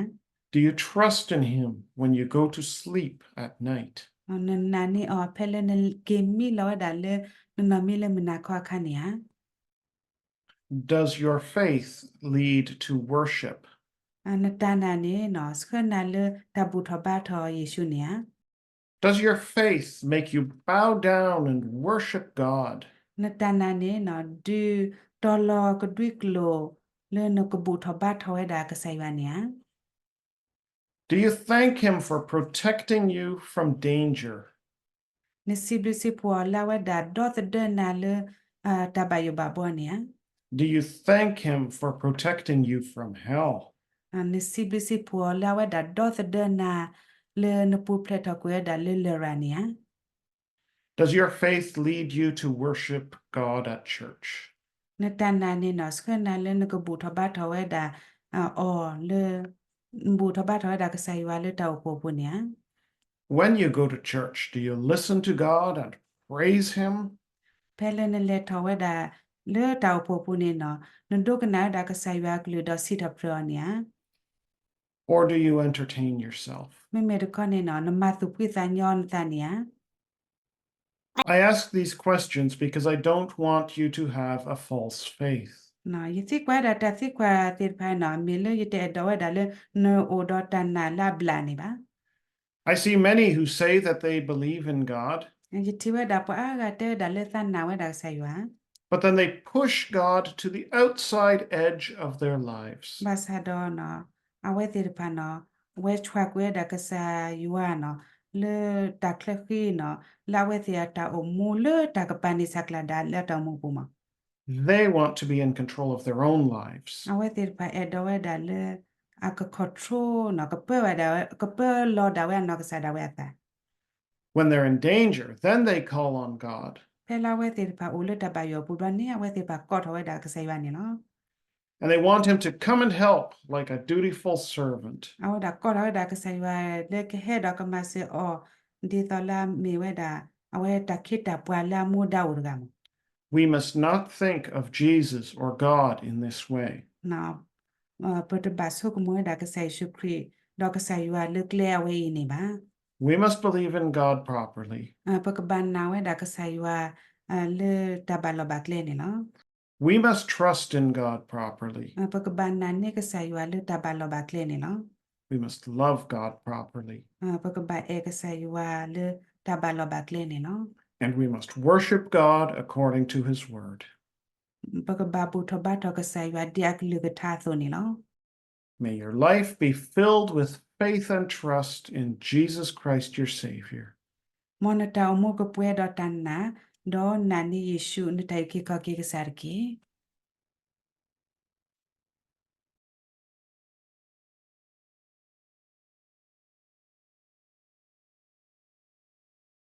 Do you trust in him when you go to sleep at night? နနာ်န့ၢ်အီၤ ဖဲလၢနက့ၤမံလီၤဝဲဒၣ်လၢနနီၢ်မံလၢမုၢ်နၤခီအခါန့ၣ်ဧါ. Does your faith lead to worship? နတၢ်နာ်န့ၣ်နီၤ ဆှၢနၤလၢတၢ်ဘူၣ်ထီၣ်ဘါထီၣ်ယ့ၣ်ၡူးန့ၣ်ဧါ. Does your faith make you bow down and worship God? နတၢ်နာ်န့ၣ်နီၤ ဒုးတီၤလီၤကဒွံကျိာ် လၢနကဘူၣ်ထီၣ်ဘါထီၣ်ဝဲဒၣ်ကစၢ်ယွၤန့ၣ်ဧါ. Do you thank him for protecting you from danger? နစံးဘျုးစံးဖှိၣ်အီၤလၢအဝဲဒၣ်ဒီသဒၢနၤလၢ တၢ်ဘၣ်ယိၣ်ဘၣ်ဘှီန့ၣ်ဧါ. Do you thank him for protecting you from hell? နစံးဘျုးစံးဖှိၣ်အီၤလၢအဝဲဒၣ်ဒီသဒၢနၤ လၢနပူၤဖျဲးထီၣ်ကွံာ်ဝဲဒၣ်လၢလရာ်န့ၣ်ဧါ. Does your faith lead you to worship God at church? နတၢ်နာ်န့ၣ်နီၤ ဆှၢနၤလၢနကဘူၣ်ထီၣ်ဘါထီၣ်ဝဲဒၣ် အီၤလၢ ဘူၣ်ထီၣ်ဘါထီၣ်ဝဲဒၣ်ကစၢ်ယွၤလၢတၢ်အိၣ်ဖှိၣ်အပူၤန့ၣ်ဧါ. When you go to church, do you listen to God and praise him? ဖဲလၢနလဲၤထီၣ်ဝဲဒၣ် လၢတၢ်အိၣ်ဖှိၣ်အပူၤန့ၣ်နီၤ နဒိကနၣ်ဝဲဒၣ်ကစၢ်ယွၤအကလုၢ်ဒီးစံးထီၣ်ပတြၢၤအီၤန့ၣ်ဧါ. Or do you entertain yourself? မ့မ့ၢ်တခီန့ၣ်နီၤ နမၤသူၣ်ဖှံသးညီနသးန့ၣ်ဧါ. I ask these questions because I don't want you to have a false faith. ယသံကွၢ်ဝဲဒၣ်တၢ်သံကွၢ်သ့ၣ်တဖၣ်နီၤ မ့ၢ်လၢယတအဲၣ်ဒိးဝဲဒၣ်လၢ နအိၣ်ဒီးတၢ်နာ်လၢအဘျၣ်န့ၣ်ဘၣ်. I see many who say that they believe in God, ယထံၣ်ဝဲဒၣ်ပှၤအါဂၤတဲဝဲဒၣ်လၢသးနာ်ဝဲဒၣ်ကစၢ်ယွၤ but then they push God to the outside edge of their lives. ဘၣ်ဆၣ်ဒီး အဝဲသ့ၣ်တဖၣ်နီၤ အဝဲဆှၢကွံာ်ဝဲဒၣ်ကစၢ်ယွၤနီၤ လၢတၢ်ချၢဃံနီၤ လၢအဝဲသ့ၣ်အတၢ်အိၣ်မူလၢတၢ်ကပၤန့ၢ်ဆၢကျါဒၣ်လၢအတၢ်အိၣ်မူအပူၤမး They want to be in control of their own lives. အဝဲသ့ၣ်တဖၣ်အဲၣ်ဒိးဝဲဒၣ်လၢ အက control နီၤ ကပၢဝဲဒၣ်ဝဲ ကပၢလီၤဒၣ်ဝဲအနီၢ်ကစၢ်ဒၣ်ဝဲအသး When they're in danger, then they call on God. ဖဲလၢအဝဲသ့ၣ်တဖၣ်အိၣ်လၢတၢ်ဘၣ်ယိၣ်အပူၤဘျီန့ၣ် အဝဲသ့ၣ်တဖၣ်ကိးထီၣ်ဝဲဒၣ်ကစၢ်ယွၤန့ၣ်လီၤ. And they want him to come and help like a dutiful servant. အဝဲဒၣ်ကိးထီၣ်ဝဲဒၣ်ကစၢ်ယွၤလၢကဟဲဒီးကမၤစၢၤအီၤ ဒ်သိးလၢအမ့ၢ်ဝဲဒၣ် အဝဲတၢ်ခ့တၢ်ပှၤလၢအမူဒါအိၣ်တဂၤမး We must not think of Jesus or God in this way. ပတဘၣ်ဆိကမိၣ်ဝဲဒၣ်ကစၢ်ယ့ၣ်ၡူးခရံာ် ဒီးကစၢ်ယွၤလၢကျဲအဝဲအံၤန့ၣ်ဘၣ်. We must believe in God properly. ပကဘၣ်နာ်ဝဲဒၣ်ကစၢ်ယွၤ လၢတၢ်ဘၣ်လီၢ်ဘၣ်ကျဲန့ၣ်လီၤ. We must trust in God properly. ပကဘၣ်နာ်န့ၢ်ကစၢ်ယွၤလၢတၢ်ဘၣ်လီၢ်ဘၣ်ကျဲန့ၣ်လီၤ. We must love God properly. ပကဘၣ်အဲၣ်ကစၢ်ယွၤလၢတၢ်ဘၣ်လီၢ်ဘၣ်ကျဲန့ၣ်လီၤ. And we must worship God according to his word. ပကဘၣ်ဘူၣ်ထီၣ်ဘါထီၣ်ကစၢ်ယွၤဒ်အကလုၢ်ကထါအသိးန့ၣ်လီၤ. May your life be filled with faith and trust in Jesus Christ, your Savior. မ်နတၢ်အိၣ်မူကပှဲၤဒီးတၢ်နာ်, ဒီးနာ်န့ၢ်ယ့ၣ်ၡူး နတၢ်အုၣ်က့ၤခီၣ်က့ၤကစၢ်တက့ၢ်.